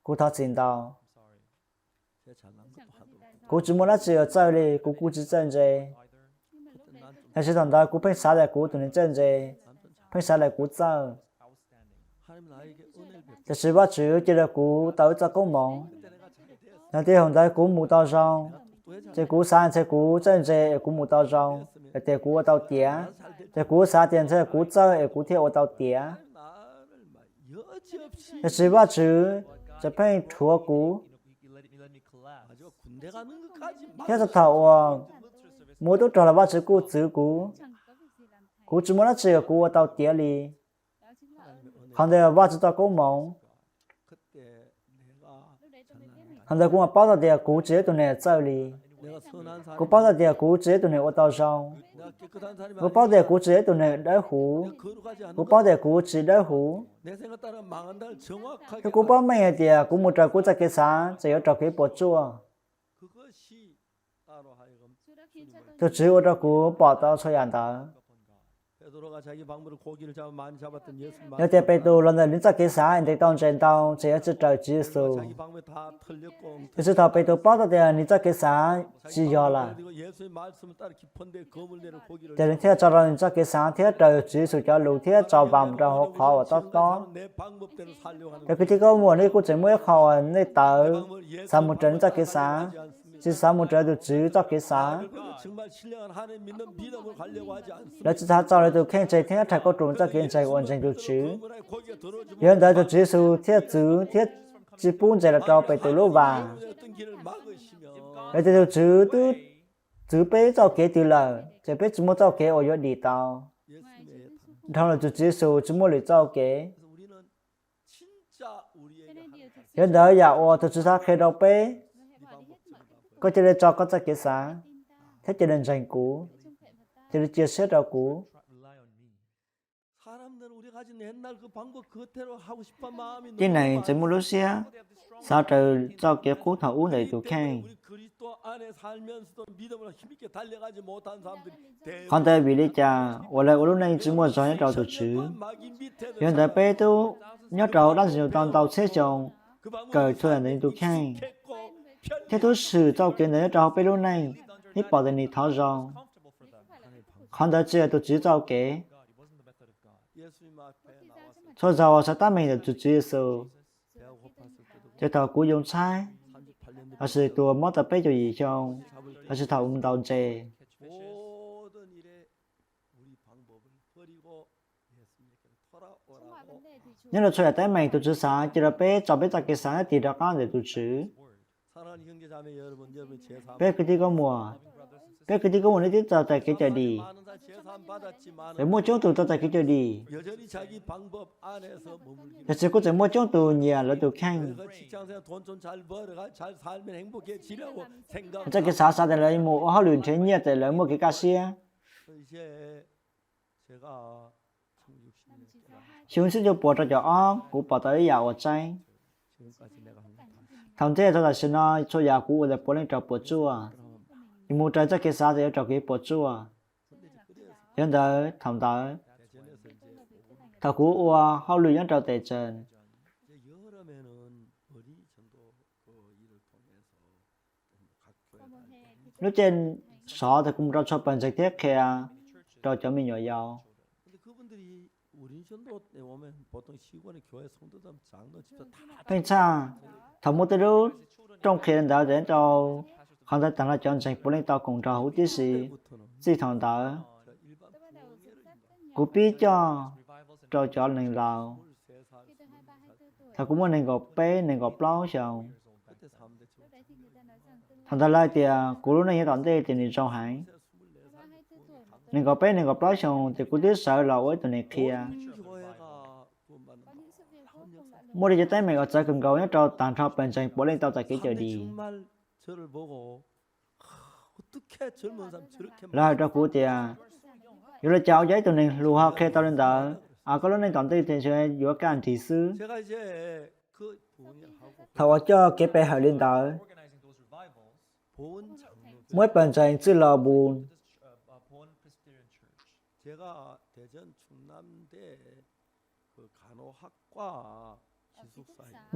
Kuv thov txim ntau. Kuv tsis muaj dab tsi yuav txawj li, kuv kuj tsis txawj ntse. Tiam sis thaum ntawd kuv pheej xav tias kuv tus neeg txawj ntse, pheej xav tias kuv txawj. Tiam sis Vajtswv cia rau kuv tau ib txoj koob hmoov. Yog tias thaum ntawd kuv mus tau zoo, ces kuv xav tias kuv txawj ntse es kuv mus tau zoo, es tias kuv ua tau tiav, ces kuv xav tias ntshe kuv txawj es kuv thiaj ua tau tiav. Tiam sis Vajtswv tseem pheej rhuav kuv. Thiab txog thaum uas mus ua tub rog los Vajtswv kuj txwv kuv. Kuv tsis muaj dab tsi uas kuv ua tau tiav li. Qhov ntawd yog Vajtswv txoj koob hmoov. Qhov ntawd kuv mam paub tau tias kuv tsis yog ib tug neeg txawj li. Kuv paub tau tias kuv tsis yog ib tug neeg ua tau zoo. Kuv paub tias kuv tsis yog ib tug neeg dawb huv. Kuv paub tias kuv tsis dawb huv. Thiab kuv paub meej hais tias kuv mus raws kuv txoj kev xav tseem yuav raug kev puas tsuaj. Tus Tswv ua rau kuv pom tau txhua yam ntawd. Yog tias Petus los ntawm nws txoj kev xav es ntes tau ntses ntau, tseem yuav tsis raws Tswv Yexus. Tiam sis thaum Petus paub tau tias nws txoj kev xav tsis yog lawm, ces nws thiaj tso rau nws txoj kev xav thiab raws Tswv Yexus cov lus thiab tso vas mus rau hauv qhov uas tob tob. Cov kwv tij Nkauj Muam, nej kuj tseem muaj ib qho uas nej tawv xav mus raws nej txoj kev xav, tsis xav mus raws tus Tswv txoj kev xav. Lawv tsis xav txo lawv tus kheej tseg thiab rhais kauj ruam txoj kev ntseeg uas ntseeg tus Tswv. Yog li ntawd tus Tswv Yexus thiaj txwv thiab tsis pub ntses los rau Petus lub vas. Yog tias tus Tswv twb txwv peb txoj kev twg lawm, ces peb tsis muaj txoj kev uas yuav dim tau. Dhau los ntawm Tswv Yexus tsis muaj lwm txoj kev. Yog li ntawd yam uas tus Tswv xav qhia rau peb, koj cia li tso koj txoj kev xav, thiab cia li ntseeg kuv, cia li cia siab rau kuv. Tib neeg tseem muaj lub siab xav raws txoj kev qub thaum ub ntawm tus kheej. Qhov ntawd vim li cas? Uas lawv ua lub neej tsis muaj zog nyob rau tus Tswv. Yog li ntawd peb tub nyob rau dab ntxwg nyoog tau ntau txhiab xyoo, kawm txhua yam ntawm nws tus kheej, thiab tub swm txoj kev ntawd nyob rau hauv peb lub neej, thiab pom tias nws thov zoo. Qhov ntawd tsis yog tus Tswv txoj kev. Txhua zaus uas xav tab meeg ntawm tus Tswv Yexus, ces thaum kuv yoo tshaib, lossis tus uas mob tau peb caug yim xyoo, lossis thaum ntaus ntses, nyob rau txhua yam teeb meem tus Tswv xav cia rau peb tso peb txoj kev xav nyob tig rov qab ntawm tus Tswv. Peb kwv tij Nkauj Muam, peb kwv tij Nkauj Muam nej twb tau txais kev cawm dim. Lawv muaj coob tus tau txais kev cawm dim, tiam sis kuj tseem muaj coob tus nyiam lawv tus kheej. Txoj kev xav xav tias lawv mus ua hauj lwm nrhiav nyiaj ces lawv muaj kev kaj siab. Xyoo xib cuaj puas rau caum ob kuv pom tau ib yam uas tseeb. Thaum ntej txog tam sim no txhua yam kuv ua tas puav leej raug puas tsuaj. Yus mus raws txoj kev xav ces yuav raug kev puas tsuaj. Yog li ntawd thaum ntawd, thaum kuv ua hauj lwm nyob rau tes tsees, lub caij sov tas kuv mus rau txhua pawg ntseeg thiab qhia rau cov me nyuam yaus. Pheej txhaj, thaum muaj tej lub rooj qhia li ntawd ces nyob rau qhov ntawd tag nrho cov ntseeg puav leej tau koom nrog huv tib si. Txij thaum ntawd, kuv pib coj rau cov neeg laus thaum kuv muaj nees nkaum peb nees nkaum plaub xyoos. Thaum ntawd lawv hais tias kuv lub neej yav tom ntej tias nws zoo heev. Nees nkaum peb nees nkaum plaub xyoos ces kuv twb sawv los ua ib tug neeg qhia. Muaj li cov teeb meem uas txawv kawg nkaus nyob rau tag nrho pawg ntseeg puav leej tau txais kev cawm dim. Lawv hais rau kuv tias, yuav li cas ua cov ib tug neeg hluas ho qhia tau li ntawd, a koj lub neej tom ntej tias yuav kaj nrig xwb. Thaum uas coj kev pe hawm li ntawd, muaj ib pawg ntseeg txwj laug Npun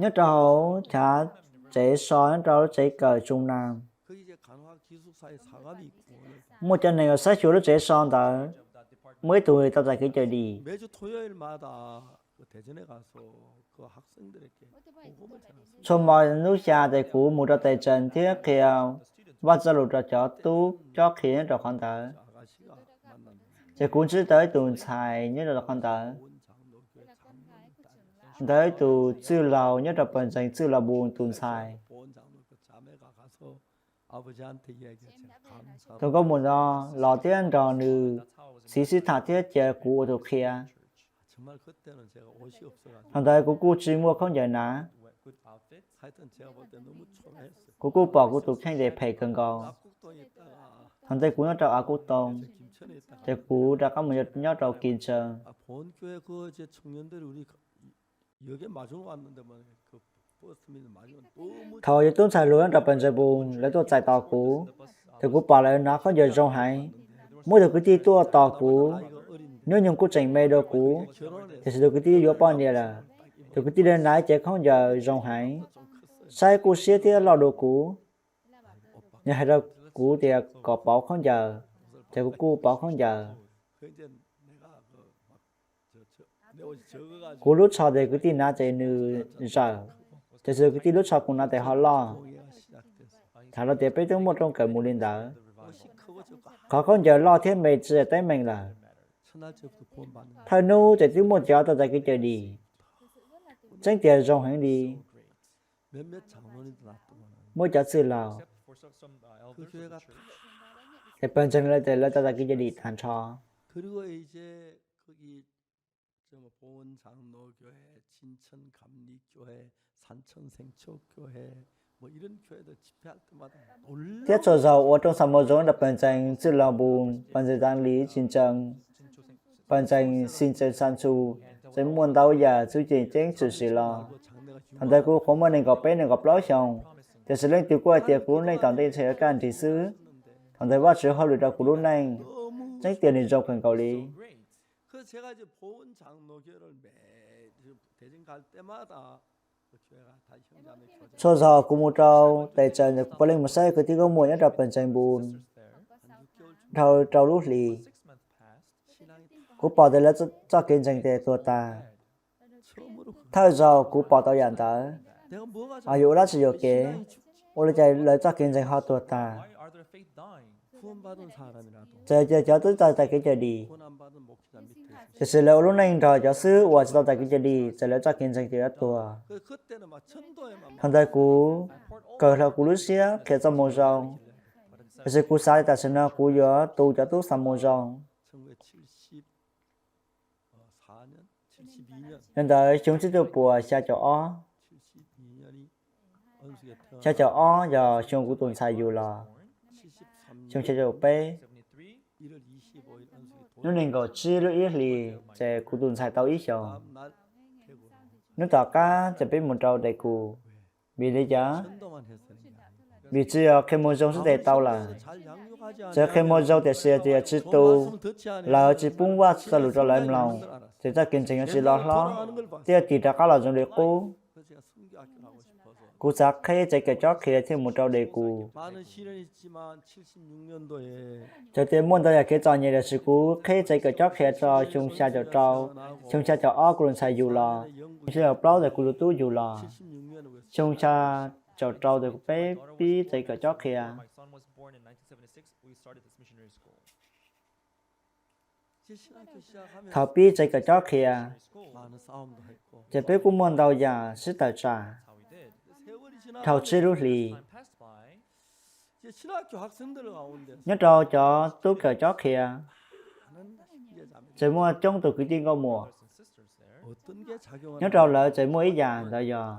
nyob rau hauv chav tsev so nyob rau lub tsev kawm Tsoos Nas. Muaj cov neeg uas saib xyuas lub tsev so ntawd, muaj ib tug tau txais kev cawm dim. Txhua hmo hnub xya ces kuv mus rau tes tsees thiab qhia Vaj Ntxwv lus rau cov tub cob qhia nyob rau qhov ntawd. Ces kuv ntsib tau ib tus ntxhais nyob rau qhov ntawd, ntawm ib tus txwj laug nyob rau pawg ntseeg txwj laug Npun tus ntxhais. Tus nkauj muam no los thiab nrog nws txiv sib tham thiab cia kuv ua tus qhia. Thaum ntawd kuv kuj tsis muaj khaub ncaws hnav. Kuv kuj pom kuv tus kheej ces phem kawg nkaus. Thaum ntawd kuv nyob rau Av Kuj Too, ces kuv rov qab mus nyob rau Kis Ntsees. Thaum yus tub ntxhais hluas nyob rau Pawg Ntsees Npus lawv tuaj txais tos kuv, ces kuv pom lawv hnav khaub ncaws zoo heev. Muaj tus kwv tij tuaj tos kuv, hnub nyoog kuj tseem me dua kuv, tiam sis tus kwv tij yuav poj niam lawm. Tus kwv tij ntawd hnav cev khaub ncaws zoo heev, saib kuj siab thiab loj dua kuv. Nws hais rau kuv tias kom pauv khaub ncaws, ces kuv kuj pauv khaub ncaws. Kuv lub tsho ces kwv tij hnav ces nws zawm, tiam sis kwv tij lub tsho kuv hnav ces ho loj. Tham los tias peb twb muaj rooj kawm mus li ntawd. Qhov khaub ncaws loj thiab me tsis yog teeb meem lawm. Thawj hnub ces twb muaj cov tau txais kev cawm dim, tseeb tiag zoo heev li. Muaj cov txwj laus, ces Pawg Ntsees lawv ces lawv tau txais kev cawm dim tag nrho. Thiab txhua zaus uas rooj xa mus zoo rau Pawg Ntsees Txwj Laug Npus, Pawg Ntsees Tav Lis Tsis Ntsees, Pawg Ntsees Xis Ntsees Xas Ntxhus, tseem muaj ntau yam txuj ci ceeb tshwm sim los. Thaum ntawd kuv nyuam qhuav muaj nees nkaum peb nees nkaum plaub xyoos, tiam sis leej twg kuj hais tias kuv lub neej tom ntej tseem yuav kaj nrig xwb. Thaum ntawd Vajtswv hauj lwm rau kuv lub neej, tseeb tiag nws zoo kawg nkaus li. Txhua zaus kuv mus rau tes tsaws ntawd kuv puav leej mus saib kwv tij nkauj muam nyob rau Pawg Ntsees Npus dhau rau lub hlis. Kuv pom tias lawv txoj kev ntseeg ces tuag tas. Thawj zaus kuv pom tau yam ntawd, yuav ua dab tsi yuam kev, ua li cas lawv txoj kev ntseeg ho tuag tas? Txawm tias cov twb tau txais kev cawm dim, tiam sis lawv ua lub neej nrog cov xwb uas tsis tau txais kev cawm dim ces lawv txoj kev ntseeg ces yuav tuag. Thaum ntawd kuv kawg hlo kuv lub siab qhia txoj moo zoo, tiam sis kuv xav tias tam sim no kuv yuav tu cov tub xa moo zoo. Yog ntawd xyoo tsib cuaj puas xya caum ob, xya caum ob yog xyoo kuv tus ntxhais yug los, xyoo xya caum peb, hnub nees nkaum tsib lub ib hlis ces kuv tus ntxhais tau ib xyoos. Hnub tom qab ces peb mus rau Daegu. Vim li cas? Vim tsis yog qhia moo zoo xwb ces tau lawm. Txawm qhia moo zoo tiam sis yog tsis tu, lawv tsis pub Vajtswv txoj lus rau lawv mloog, ces txoj kev ntseeg yuav tsis loj hlob, thiaj tig rov qab los zoo li qub. Kuv xav qhib tsev kawm cob qhia thiaj mus rau Daegu. Txawm tias muaj ntau yam kev txom nyem tiam sis kuv qhib tsev kawm cob qhia rau xyoo xya caum rau, xyoo xya caum ob kuv tus ntxhais yug los, xyoo xya caum plaub ces kuv tus tub yug los, xyoo xya caum rau ces kuv peb pib tsev kawm cob qhia. Thaum pib tsev kawm cob qhia, ces peb kuj muaj ntau yam sib tawm tsam. Dhau tsib lub hlis, nyob rau cov tub kawm cob qhia, ces muaj coob tus kwv tij nkauj muam. Nyob rau lawv ces muaj ib yam ntawd yog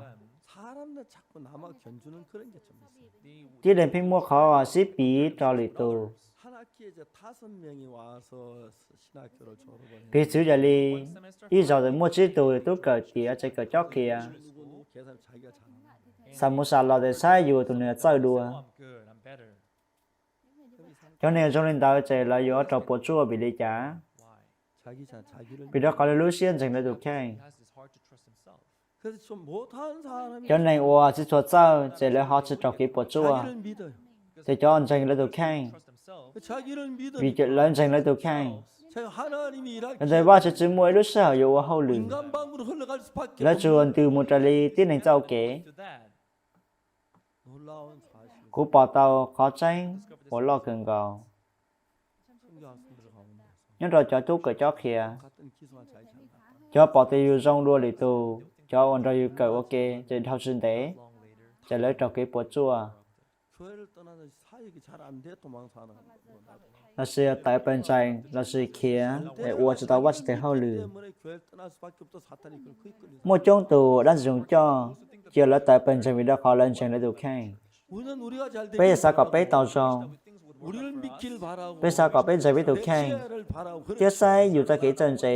tib neeg pheej muaj qhov sib piv rau lwm tus. Piv txwv yog li, ib zaug ces muaj tsib tus tub kawm tim tsev kawm cob qhia, xam mus xam los ces saib yus tus nws txawj dua. Cov neeg zoo li ntawd ces lawv yuav raug puas tsuaj. Vim li cas? Vim rau qhov lawv lub siab ntseeg lawv tus kheej. Cov neeg uas tsis txhua txawj ces lawv ho tsis raug kev puas tsuaj. Ces cov ntseeg lawv tus kheej, vim lawv ntseeg lawv tus kheej, yog ntawd Vajtswv tsis muaj ib lub sij hawm yuav ua hauj lwm. Lawv tsuas ntws mus raws li tib neeg txoj kev. Kuv pom tau qhov tseeb uas loj kawg nkaus nyob rau cov tub kawm cob qhia. Cov pom tias yus zoo dua lwm tus, cov uas nrog yus kawm ua ke ces dhau tsis ntev ces lawv raug kev puas tsuaj, lossis tawm pawg ntseeg, lossis khiav es ua tsis tau Vajtswv tes hauj lwm. Muaj coob tus dab ntxwg nyoog coj, cia lawv tawm pawg ntseeg vim rau qhov lawv ntseeg lawv tus kheej. Peb xav kom peb tau zoo, Peb xav kom peb ntseeg peb tus kheej thiab saib yus txoj kev txawj ntse.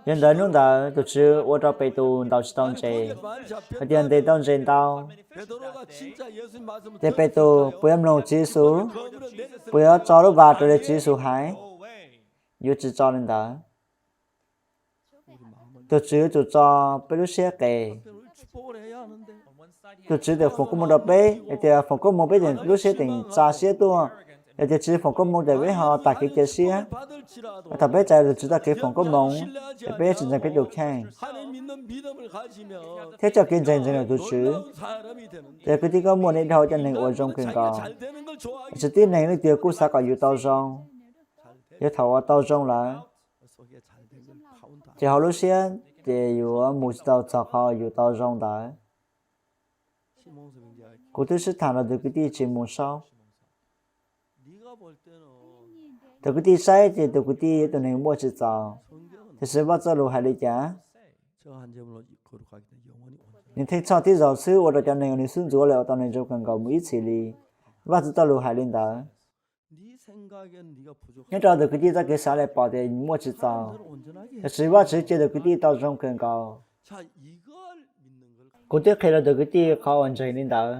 Yog ntawd hnub ntawd tus Tswv ua rau Petus ntaus tsis tau ntses, hais tias ntes tau ntses ntau. Ces Petus puas yuav mloog Tswv Yexus? Puas yuav tso lub vas raws li Tswv Yexus hais? Yuav tsis tso li ntawd. Tus Tswv yuav tsum tso peb lub siab qes. Tus Tswv tau foom koob hmoov rau peb, yog tias foom koob hmoov peb tseem lub siab tseem tsa siab tuaj, yog tias tsis foom koob hmoov ces peb ho tag kev cia siab. Thaum peb txais tus Tswv txoj kev foom koob hmoov, ces peb tsis ntseeg peb tus kheej thiab txoj kev ntseeg ntseeg ntawm tus Tswv. Ces kwv tij, koj muaj nej dhau cov neeg uas zoo kawg nkaus. Tsis tib neeg leej twg kuj xav kom yus tau zoo. Yog thaum uas tau zoo lawm, ces hauv lub siab ces yuav mus tsis tau txog qhov yus tau zoo ntawd. Kuv twb sib tham rau tus kwv tij Tsis Mus Saub. Tus kwv tij saib ces tus kwv tij yog tus neeg muaj tsis txaus. Tiam sis Vajtswv txoj lus hais li cas? Nws theej txhoj tib zaug xwb ua rau cov neeg uas nws xub ntxuav lawm ua tau neeg zoo kawg nkaus mus ib txhis li. Vajtswv txoj lus hais li ntawd. Nyob rau tus kwv tij txoj kev xav li pom tias muaj tsis txaus, tiam sis Vajtswv cia tus kwv tij tau zoo kawg nkaus. Kuv twb qhia rau tus kwv tij qhov uas ntseeg li ntawd.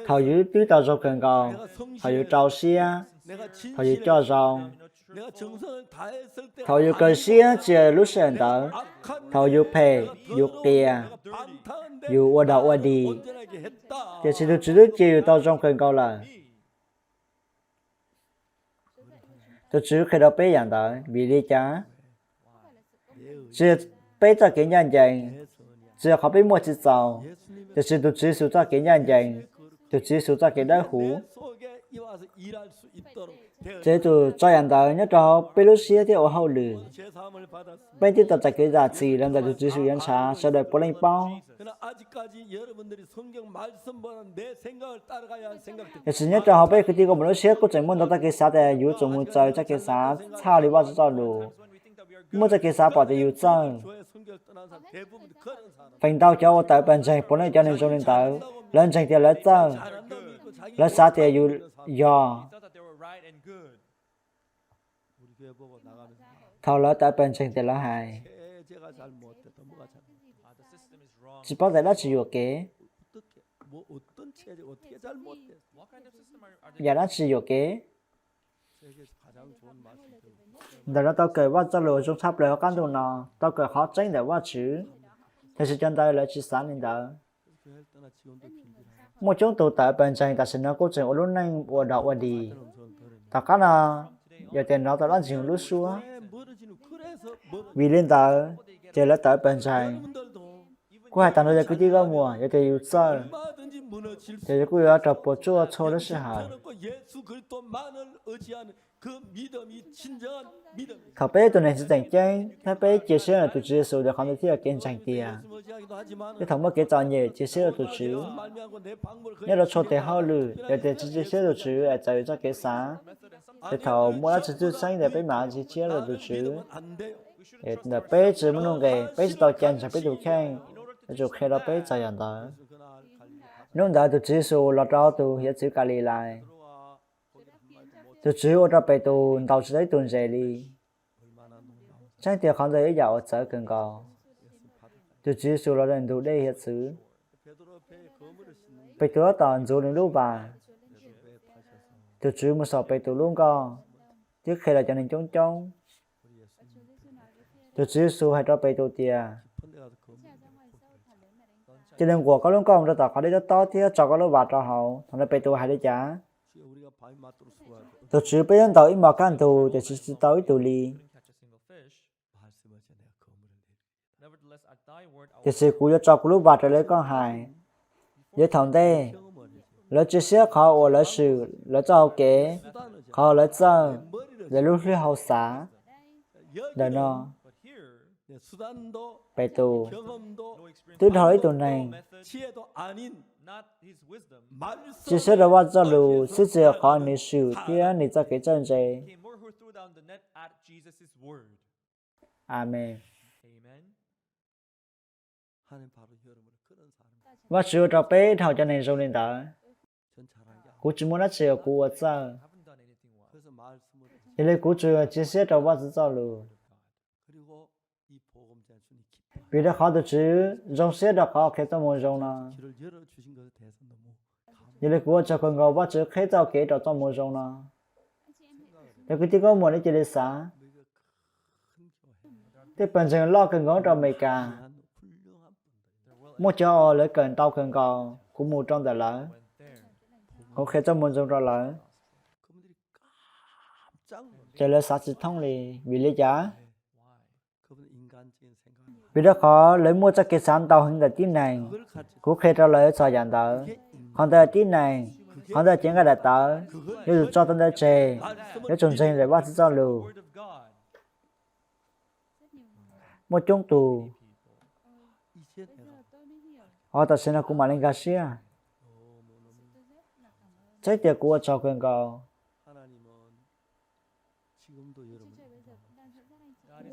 Thaum yus twb tau zoo kawg nkaus, thaum yus rau siab, thaum yus coj zoo, thaum yus kawg siab txia lub sij hawm ntawd, thaum yus phem, yus qias, yus ua dog ua dig, tiam sis tus Tswv twb cia yus tau zoo kawg nkaus lawm. Tus Tswv qhia rau peb yam ntawd vim li cas? Tsis yog peb txoj kev ncaj ncees, tsis yog qhov peb muaj tsis txaus, tiam sis tus Tswv Yexus txoj kev ncaj ncees, tus Tswv Yexus txoj kev dawb huv. Ces tus tso yam ntawd nyob rau hauv peb lub siab thiab ua hauj lwm. Peb twb tau txais kev zam txim los ntawm tus Tswv Yexus yuav ntshav, sawv daws puav leej paub. Tiam sis nyob rau hauv peb kwv tij nkauj muam lub siab kuj tseem muaj ntau txoj kev xav tias yuav tsum mus txawv txoj kev xav txhaj li Vajtswv txoj lus, muaj txoj kev xav pom tias yus txawj. Feem ntau cov uas tawm pawg ntseeg puav leej cov neeg zoo li ntawd, lawv ntseeg tias lawv txawj, lawv xav tias yus yog. Thaum lawv tawm pawg ntseeg tias lawv hais, tsis paub tias dab tsi yuam kev, yam dab tsi yuam kev. Ntawm no tau kawm Vajtswv txoj lus zoo tshaj plaws hauv qab ntuj no, tau kawm qhov tseeb ntawm Vajtswv, tiam sis cov ntawd lawv tsis xav li ntawd. Muaj coob tus tawm pawg ntseeg tam sim no kuj tseem ua lub neej ua dog ua dig. Tom qab no, yog tias hnov tau dab ntxwg nyoog lub suab, vim li ntawd ces lawv tawm pawg ntseeg. Kuv hais tag nrho cov kwv tij nkauj muam, yog tias yus txawj, ces yus kuj yuav raug puas tsuaj txhua lub sij hawm. Thaum peb ua tus neeg tseem ceeb thiab peb cia siab rau tus Tswv Yexus, ces qhov ntawd thiaj yog kev ntseeg tiag. Thiab thaum muaj kev txom nyem, cia siab rau tus Tswv. Nyob rau txhua tes hauj lwm, yog tias tsis cia siab tus Tswv es txawv txoj kev xav, ces thaum muaj dab tsi tshwj xeeb ces peb mam cia siab rau tus Tswv. Ntawm peb tsis muaj nuj nqis, peb tsis tau cia ntseeg peb tus kheej, yuav tsum qhia rau peb txog yam ntawd. Hnub ntawd tus Tswv Yexus los rau hauv tus hiav txwv Kalilais. Tus Tswv ua rau Petus ntaus tsis tau ib tug ntses li. Tseeb tiag qhov ntawd yog ib yam uas txawv kawg nkaus. Tus Tswv Yexus los rau ntug dej hiav txwv. Petus tab tom ntxuav nws lub vas. Tus Tswv mus saum Petus lub nkoj, thiab qhia rau cov neeg coob coob. Tus Tswv Yexus hais rau Petus tias, cia li nquam koj lub nkoj mus rau tom qhov dej tob tob thiab tso koj lub vas rau hauv. Thaum no Petus hais li cas? Tus Tswv, peb yuav ntaus ib hmos kaj ntug tiam sis tsis tau ib tug li. Tiam sis kuv yuav tso kuv lub vas raws li koj hais. Yav thaum ntej, lawv tsis siab qhov uas lawv swm lawv txoj hau kev, qhov lawv txawj, lawv lub hlwb hau xav. Ntawm no, Petus twb dhau ib tug neeg tsis siab rau Vajtswv txoj lus xwb, txij qhov nws swm thiab nws txoj kev txawj ntse. Amees. Vajtswv ua rau peb dhau cov neeg zoo li ntawd. Kuv tsis muaj dab tsi uas kuv ua txawj. Yog li kuv tsuas cia siab rau Vajtswv txoj lus. Vim rau qhov tus Tswv zoo siab rau qhov qhia txoj moo zoo no. Yog li kuv ua tsaug kawg nkaus Vajtswv qheb txoj kev rau txoj moo zoo no. Cov kwv tij nkauj muam, nej cia li xav, tej pawg ntseeg loj kawg nkaus rau Amelikas, muaj cov uas lawv kawm ntau kawg nkaus, kuv mus rau ntawm lawv, kuv qhia txoj moo zoo rau lawv, ces lawv xav tsis thoob li. Vim li cas? Vim rau qhov lawv muaj txoj kev xav ntau heev ntawm tib neeg. Kuv qhia rau lawv txog yam ntawd. Qhov ntawd tib neeg, qhov ntawd cev nqaij daim tawv, yuav tsum tso tau ntawd tseg, yuav tsum ntseeg ntawm Vajtswv txoj lus. Muaj coob tus, o, tam sim no kuv mam li nkag siab. Txhais tias kuv ua tsaug kawg nkaus.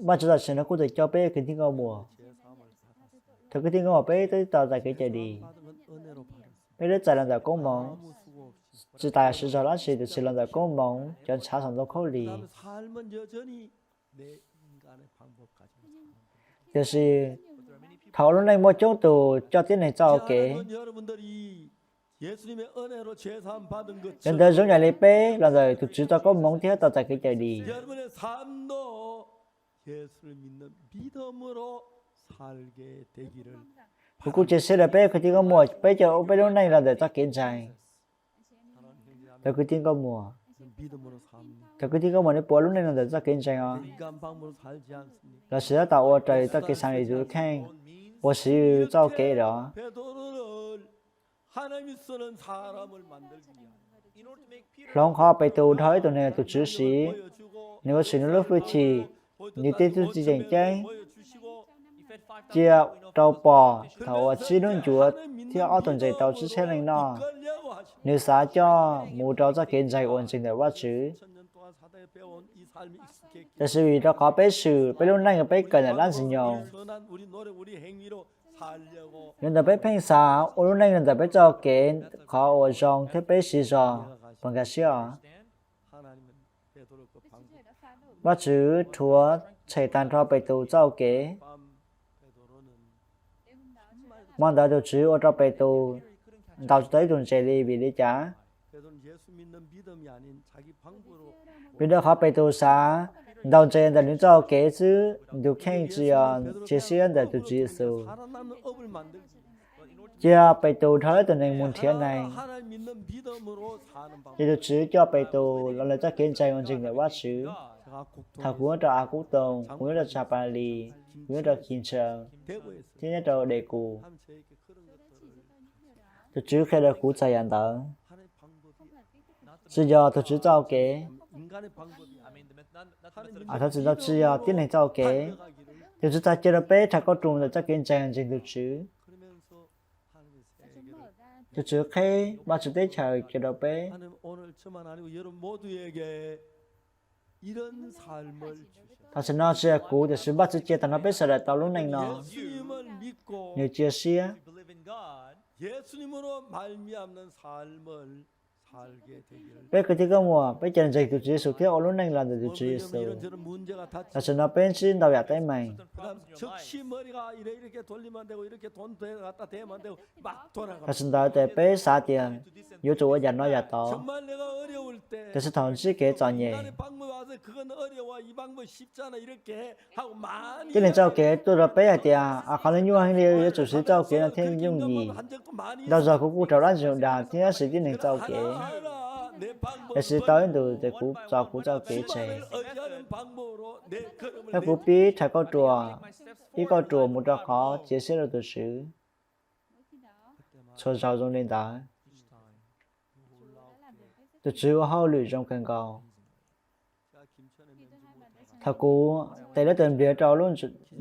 Vajtswv tam sim no kuj tseem coj peb kwv tij nkauj muam. Thaum kwv tij nkauj muam peb twb tau txais kev cawm dim, peb twb txais los ntawm koob hmoov, tsis tas siv zog dab tsi tiam sis los ntawm koob hmoov cov ntshav saum ntoo khaub lig. Tiam sis thaum lub neej muaj coob tus coj tib neeg txoj kev, cov ntawd zoo yam li peb los ntawm tus Tswv txoj koob hmoov thiab tau txais kev cawm dim. Kuv kuj cia siab rau peb kwv tij nkauj muam peb coj peb lub neej los ntawm txoj kev ntseeg. Cov kwv tij nkauj muam, cov kwv tij nkauj muam, nej puas ua lub neej los ntawm txoj kev ntseeg os? Los sis tab tom ua raws txoj kev xav li yus kheej, ua siv yus txoj kev los? Hloov qhov Petus dhau ib tug neeg tus Tswv siv, nws ua tshwm nws lub hwj chim, nws tej txuj ci tseem ceeb, cia rau pom thaum uas tsib lub ncuav thiab ob tug ntses tau tsib txhiab leej noj, nws xav coj mus rau txoj kev ntseeg uas ntseeg ntawm Vajtswv. Tiam sis vim rau qhov peb swm peb lub neej uas peb kawm ntawm dab Ntxwg Nyoog, yog ntawm peb pheej xav ua lub neej ntawm peb txoj kev, qhov uas zoo thiab peb siv zog puas nkag siab os? Vajtswv rhuav tshem tag nrho Petus txoj kev. Hmo ntawd tus Tswv ua rau Petus ntaus tsis tau ib tug ntses li. Vim li cas? Vim rau qhov Petus xav ntaus ntses ntawm nws txoj kev xwb, nws tus kheej tsis yog cia siab ntawm tus Tswv Yexus. Cia Petus dhau ib tug neeg mus nrhiav neeg, ces tus Tswv coj Petus los ntawm txoj kev ntseeg uas ntseeg ntawm Vajtswv. Thaum kuv nyob rau As Kub Toos, kuv nyob rau Tsa Pas Lis, kuv nyob rau Kis Ntsaws, thiab nyob rau Des Kus, tus Tswv qhia rau kuv txog yam ntawd. Tsis yog tus Tswv txoj kev, thov txim, tsis yog tib neeg txoj kev. Tus Tswv txhad cia rau peb rhais kauj ruam ntawm txoj kev ntseeg ntseeg tus Tswv. Tus Tswv qheb Vajtswv teb chaws cia rau peb. Tam sim no tsis yog kuv tiam sis Vajtswv cia tag nrho peb sawv daws tau lub neej no. Nws cia siab peb kwv tij nkauj muam peb cia li ntseeg tus Tswv Yexus thiab ua lub neej los ntawm tus Tswv Yexus. Tam sim no peb ntsib ntau yam teeb meem. Tam sim ntawd ces peb xav tias yuav tsum ua yam no yam tod. Tiam sis thaum ntsib kev txom nyem, tib neeg txoj kev tuaj rau peb hais tias, a, qhov no nyuaj heev li, yuav tsum siv txoj kev no thiaj yooj yim. Ntau zaus kuv kuj raug dab ntxwg nyoog dag thiab siv tib neeg txoj kev, tiam sis tau ib ntus ces kuv txo kuv txoj kev tseg, thiab kuv pib rhais kauj ruam, ib kauj ruam mus rau qhov cia siab rau tus Tswv. Txhua zaus zoo li ntawd, tus Tswv ua hauj lwm zoo kawg nkaus. Thaum kuv tes lawv tus npliag rau lub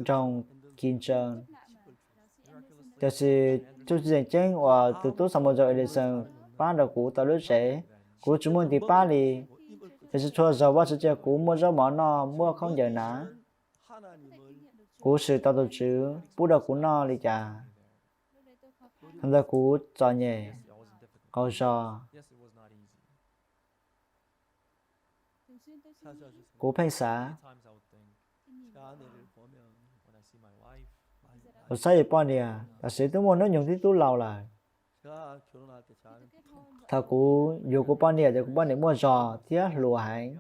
nroog Kis Ntsaws, tiam sis txuj ci tseem ceeb uas tus tub Xamuas Ellison pab rau kuv tau lub tsev, kuv tsis muaj tis pab li. Tiam sis txhua zaus Vajtswv cia kuv muaj zaub mov noj, muaj khaub ncaws hnav, kuv swm tau tus Tswv pub rau kuv noj li cas. Thaum ntawd kuv txom nyem, qaug zog, Kuv pheej xav, kuv saib yus poj niam, tam sim twb muaj hnub nyoog twb tub laus lawm. Thaum kuv yuav kuv poj niam ces kuv poj niam muaj zog thiab hluas heev,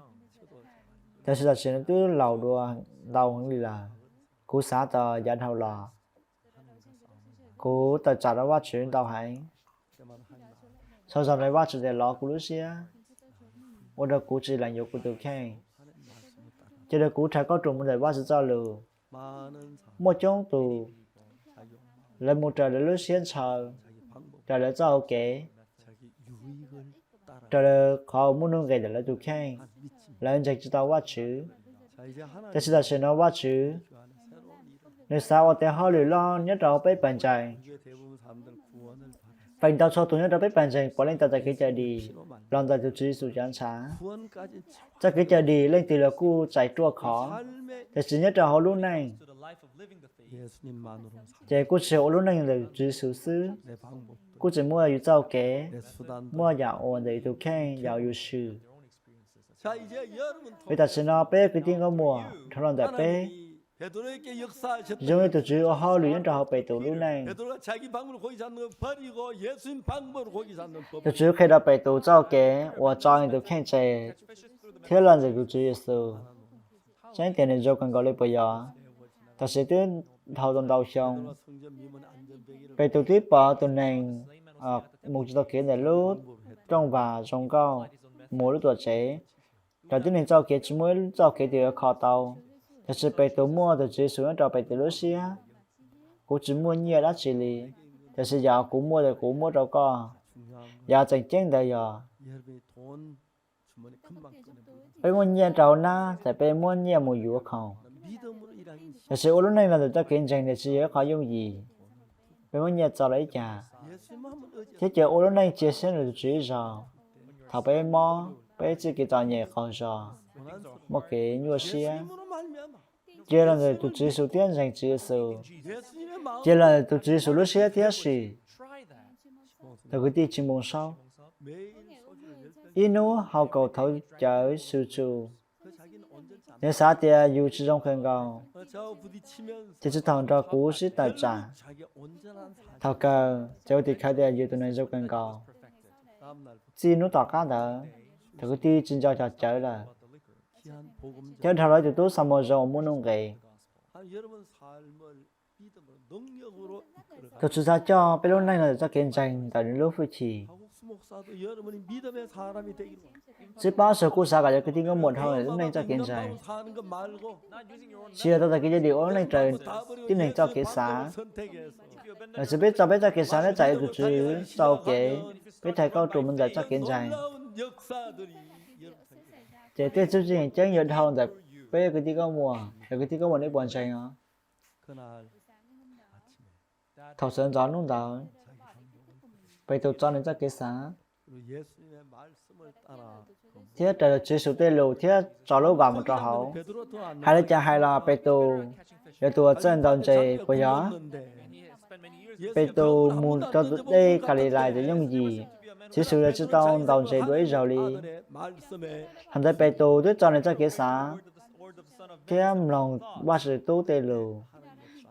tab sis tam sim no twb laus dua ntau heev li lawm. Kuv xav txog yav dhau los, kuv tawm tsam rau Vajtswv ntau heev. Txhua zaus ntawd Vajtswv tias los kuv lub siab, ua rau kuv tsis lees yuav kuv tus kheej. Cia rau kuv rhais kauj ruam mus ntawm Vajtswv txoj lus. Muaj coob tus, lawv mus raws lawv lub siab ntshaw, raws lawv txoj hau kev, raws qhov uas muaj nuj nqis ntawm lawv tus kheej, lawv ntseeg tsis tau Vajtswv. Tab sis tam sim no Vajtswv, nws xav ua tej hauj lwm loj nyob rau peb pawg ntseeg. Feem ntau txhua tus nyob rau peb pawg ntseeg puav leej tau txoj kev cawm dim los ntawm tus Tswv Yexus cov ntshav. Txoj kev cawm dim leej twg los kuj txais ruaj khov, tab sis nyob rau hauv lub neej ces kuj tsis ua lub neej ntawm tus Tswv Yexus xwb. Kuj tsis muaj yus txoj kev, muaj yam uas ntawm yus tus kheej, yam uas yus swm. Vim tam sim no peb kwv tij nkauj muam, dhau los ntawm peb, zoo li tus Tswv ua hauj lwm nyob rau hauv Petus lub neej. Tus Tswv qhia rau Petus txoj kev uas tso nws tus kheej tseg thiab los ntawm tus Tswv Yexus. Tseeb tias nws zoo kawg nkaus li puas yog? Tam sim twb dhau tau ntau xyoo, Petus twb pom tus neeg mus tsis tau kev ntawm lub rooj vag zoo nkauj mus lub tuam tsev. Raws tib neeg txoj kev tsis muaj ib txoj kev twg yuav kho tau, tab sis Petus muaj tus Tswv Yexus nyob rau Petus lub siab. Kuv tsis muaj nyiaj dab tsi li, tab sis yam kuv muaj ces kuv muab rau koj. Yam tseem ceeb ntawd yog peb muaj nyiaj rau nab ces peb muab nyiaj mus yuav khoom. Tab sis ua lub neej los ntawm txoj kev ntseeg tiam sis yog ib qho yooj yim, peb muab nyiaj txo los ib cag, thiab cia ua lub neej cia siab rau tus Tswv ib zaug. Thaum peb mob, peb txoj kev txom nyem qaug zog, muaj kev nyuaj siab, cia los ntawm tus Tswv Yexus thiab ntseeg Tswv Yexus, cia los ntawm tus Tswv Yexus lub siab thiab sim. Tau kwv tij Tsis Npoos Saub, ib hnub hauv kaum thaum cawv su tsu, nws xav tias yus tsis zoo kawg nkaus, ces tsis thaum nrog kuv sib tawm tsam. Thaum kawg ces ua tim khawv tias yus tus neeg zoo kawg nkaus. Txij hnub tom qab ntawd, thaum kwv tij tsis nco cov cawv lawm, thiab dhau los tus tub xa mus zoo uas muaj nuj nqis. Tus Tswv xav coj peb lub neej los ntawm txoj kev ntseeg ntawm nws lub hwj chim. Txiv Pab Saum kuj xav kom cov kwv tij nkauj muam dhau lub neej txoj kev ntseeg, tsis yog tau txoj kev cawm dim ua lub neej raws tib neeg txoj kev xav. Lossis peb tso peb txoj kev xav nyob tsam yog tus Tswv txoj kev, peb rhais kauj ruam mus ntawm txoj kev ntseeg, ces tej txuj ci tseem ceeb yuav dhau ntawm peb kwv tij nkauj muam. Yog kwv tij nkauj muam nej puas ntseeg os? Thaum sawv ntxov hnub ntawd, Petus tso nws txoj kev xav thiab raws Tswv Yexus tej lus thiab tso lub vas mus rau hauv. Hais li cas hais los Petus yog tus uas txawj ntaus ntses puas yog? Petus mus rau tus dej Kalilais ces yooj yim, Tswv Yexus yuav tsis tau ntaus ntses dua ib zaug li. Thaum ntawd Petus twb tso nws txoj kev xav thiab mloog Vajtswv tub tej lus,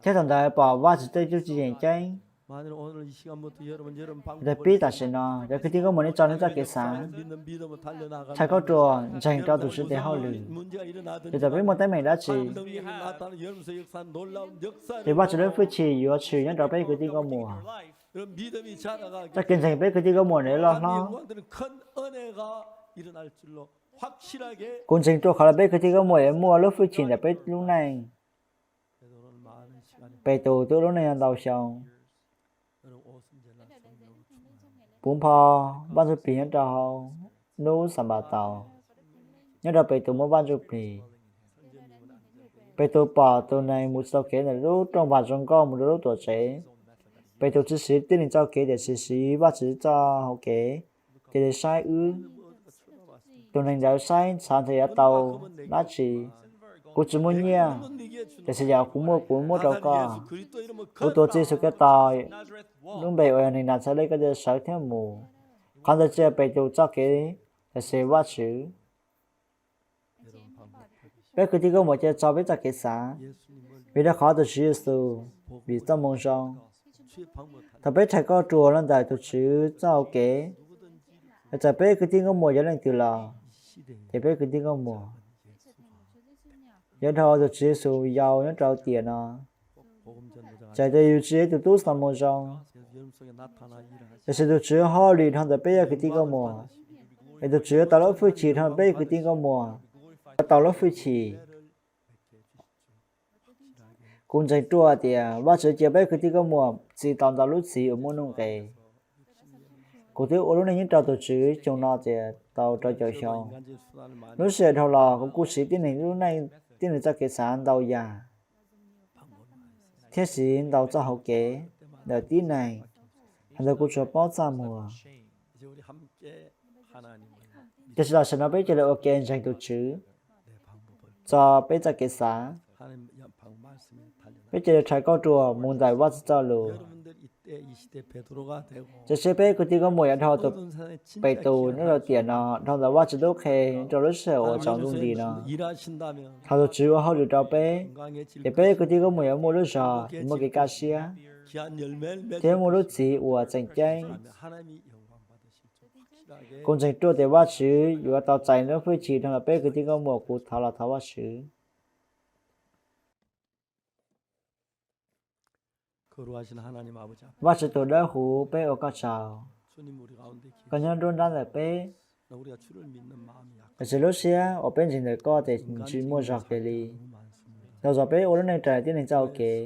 thiab thaum ntawd pom Vajtswv tej txuj ci tseem ceeb. Ntawm pib tam sim no, cov kwv tij nkauj muam nej tso nej txoj kev xav, rhais kauj ruam ntseeg rau tus Tswv tes hauj lwm, ces txawm peb muaj teeb meem dab tsi, ces Vajtswv lub hwj chim yuav tshwm nyob rau peb kwv tij nkauj muam. Txoj kev ntseeg peb kwv tij nkauj muam nws loj hlob. Kuv ntseeg ruaj khov lawm peb kwv tij nkauj muam yuav muaj lub hwj chim ntawm peb lub neej. Petus twb ua lub neej no ntau xyoo. Puv npo Vaj Ntsuj Plig nyob rau hauv hnub Xanpataus, nyob rau Petus muaj Vaj Ntsuj Plig. Petus pom tus neeg mus tsis tau kev ntawm lub rooj vag zoo nkauj mus rau lub tuam tsev. Petus tsis siv tib neeg txoj kev tiam sis siv Vajtswv txoj hau kev, cia li saib wb. Tus neeg ntawd saib xav ntshe yuav tau dab tsi. Kuv tsis muaj nyiaj, tiam sis yam kuv muaj kuv muab rau koj. Kuv tuav Tswv Yexus Khetos lub npe uas yog neeg Natxales, koj cia li sawv thiab mus. Qhov ntawd tsis yog Petus txoj kev, tiam sis Vajtswv. Peb kwv tij nkauj muam cia txog peb txoj kev xav, vim rau qhov tus Tswv Yexus, vim txoj moo zoo. Thaum peb rhais kauj ruam los ntawm tus Tswv txoj hau kev, txawm peb kwv tij nkauj muam yog leej twg los, ces peb kwv tij nkauj muam yuav dhau tus Tswv Yexus yau nyob rau tiam no. Txawm tias yus tsis yog tus tub xaus moo zoo, tiam sis tus Tswv hauj lwm dhau ntawm peb yog kwv tij nkauj muam, es tus Tswv yuav tau lub hwj chim dhau peb yog kwv tij nkauj muam, yuav tau lub hwj chim. Kuv ntseeg ruaj tias Vajtswv cia peb kwv tij nkauj muam txi tau ntau lub txiv uas muaj nuj nqis. Kuv twb ua lub neej nyob rau tus Tswv xyoo no tias tau rau caum xyoo. Lub sij hawm dhau los kuv kuj siv tib neeg lub neej, tib neeg txoj kev xav ntau yam, thiab siv ntau txoj hau kev ntawm tib neeg, hais tias kuv tsuas paub txaj muag. Tiam sis los sim no peb cia li ua ke ntseeg tus Tswv txog peb txoj kev xav. Peb cia li rhais kauj ruam mus ntawm Vajtswv txoj lus. Cia siab peb kwv tij nkauj muam yuav dhau tus Petus nyob rau tiam no, dhau ntawm Vajtswv lub qhia rau lub sij hawm uas tsaus ntuj nti no. Thaum tus Tswv ua hauj lwm rau peb, ces peb kwv tij nkauj muam yuav muaj lub zog, yuav muaj kev kaj siab, thiab muaj lub txiv uas tseem ceeb. Kuv ntseeg ruaj tias Vajtswv yuav tau txais lub hwj chim dhau los peb kwv tij nkauj muam. Kuv thov los thov Vajtswv. Vajtswv tus dawb huv, peb ua koj tsaug. Koj nyob nruab nrab ntawm peb, tiam sis lub siab uas peb ntseeg ntawm koj ces tsis muaj zog kiag li. Tau zog peb ua lub neej raws tib neeg txoj hau kev.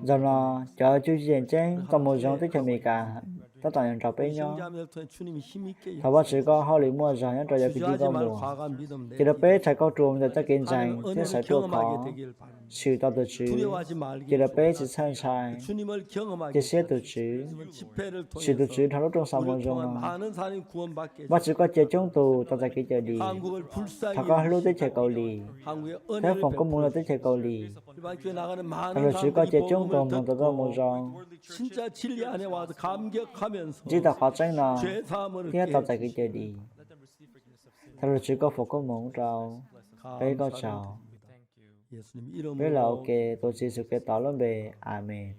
Zaum no, cov cuj ci yeem ceeb txoj moo zoo teb chaws Amelikas tab tom nrog peb nyob. Thov Vajtswv koj hauj lwm muaj zog nyob rau cov kwv tij nkauj muam, cia rau peb rhais kauj ruam ntawm txoj kev ntseeg thiab sawv ruaj khov, tshwm tau tus Tswv. Cia rau peb tsis txhawj ntshai, cia siab tus Tswv, tshwm tus Tswv dhau lub rooj xaus moo zoo no. Vajtswv koj cia coob tus tau txais kev cawm dim. Thov koj hlub teb chaws Kaus Lim thiab foom koob hmoov rau teb chaws Kaus Lim. Thov tus Tswv koj cia coob tus mloog tau txoj moo zoo, ntsib tau qhov tseeb no thiab tau txais kev cawm dim. Thov tus Tswv koj foom koob hmoov rau peb, koj tsaug. Peb los ua ke tuav Tswv Yexus Khetos lub npe, Amees.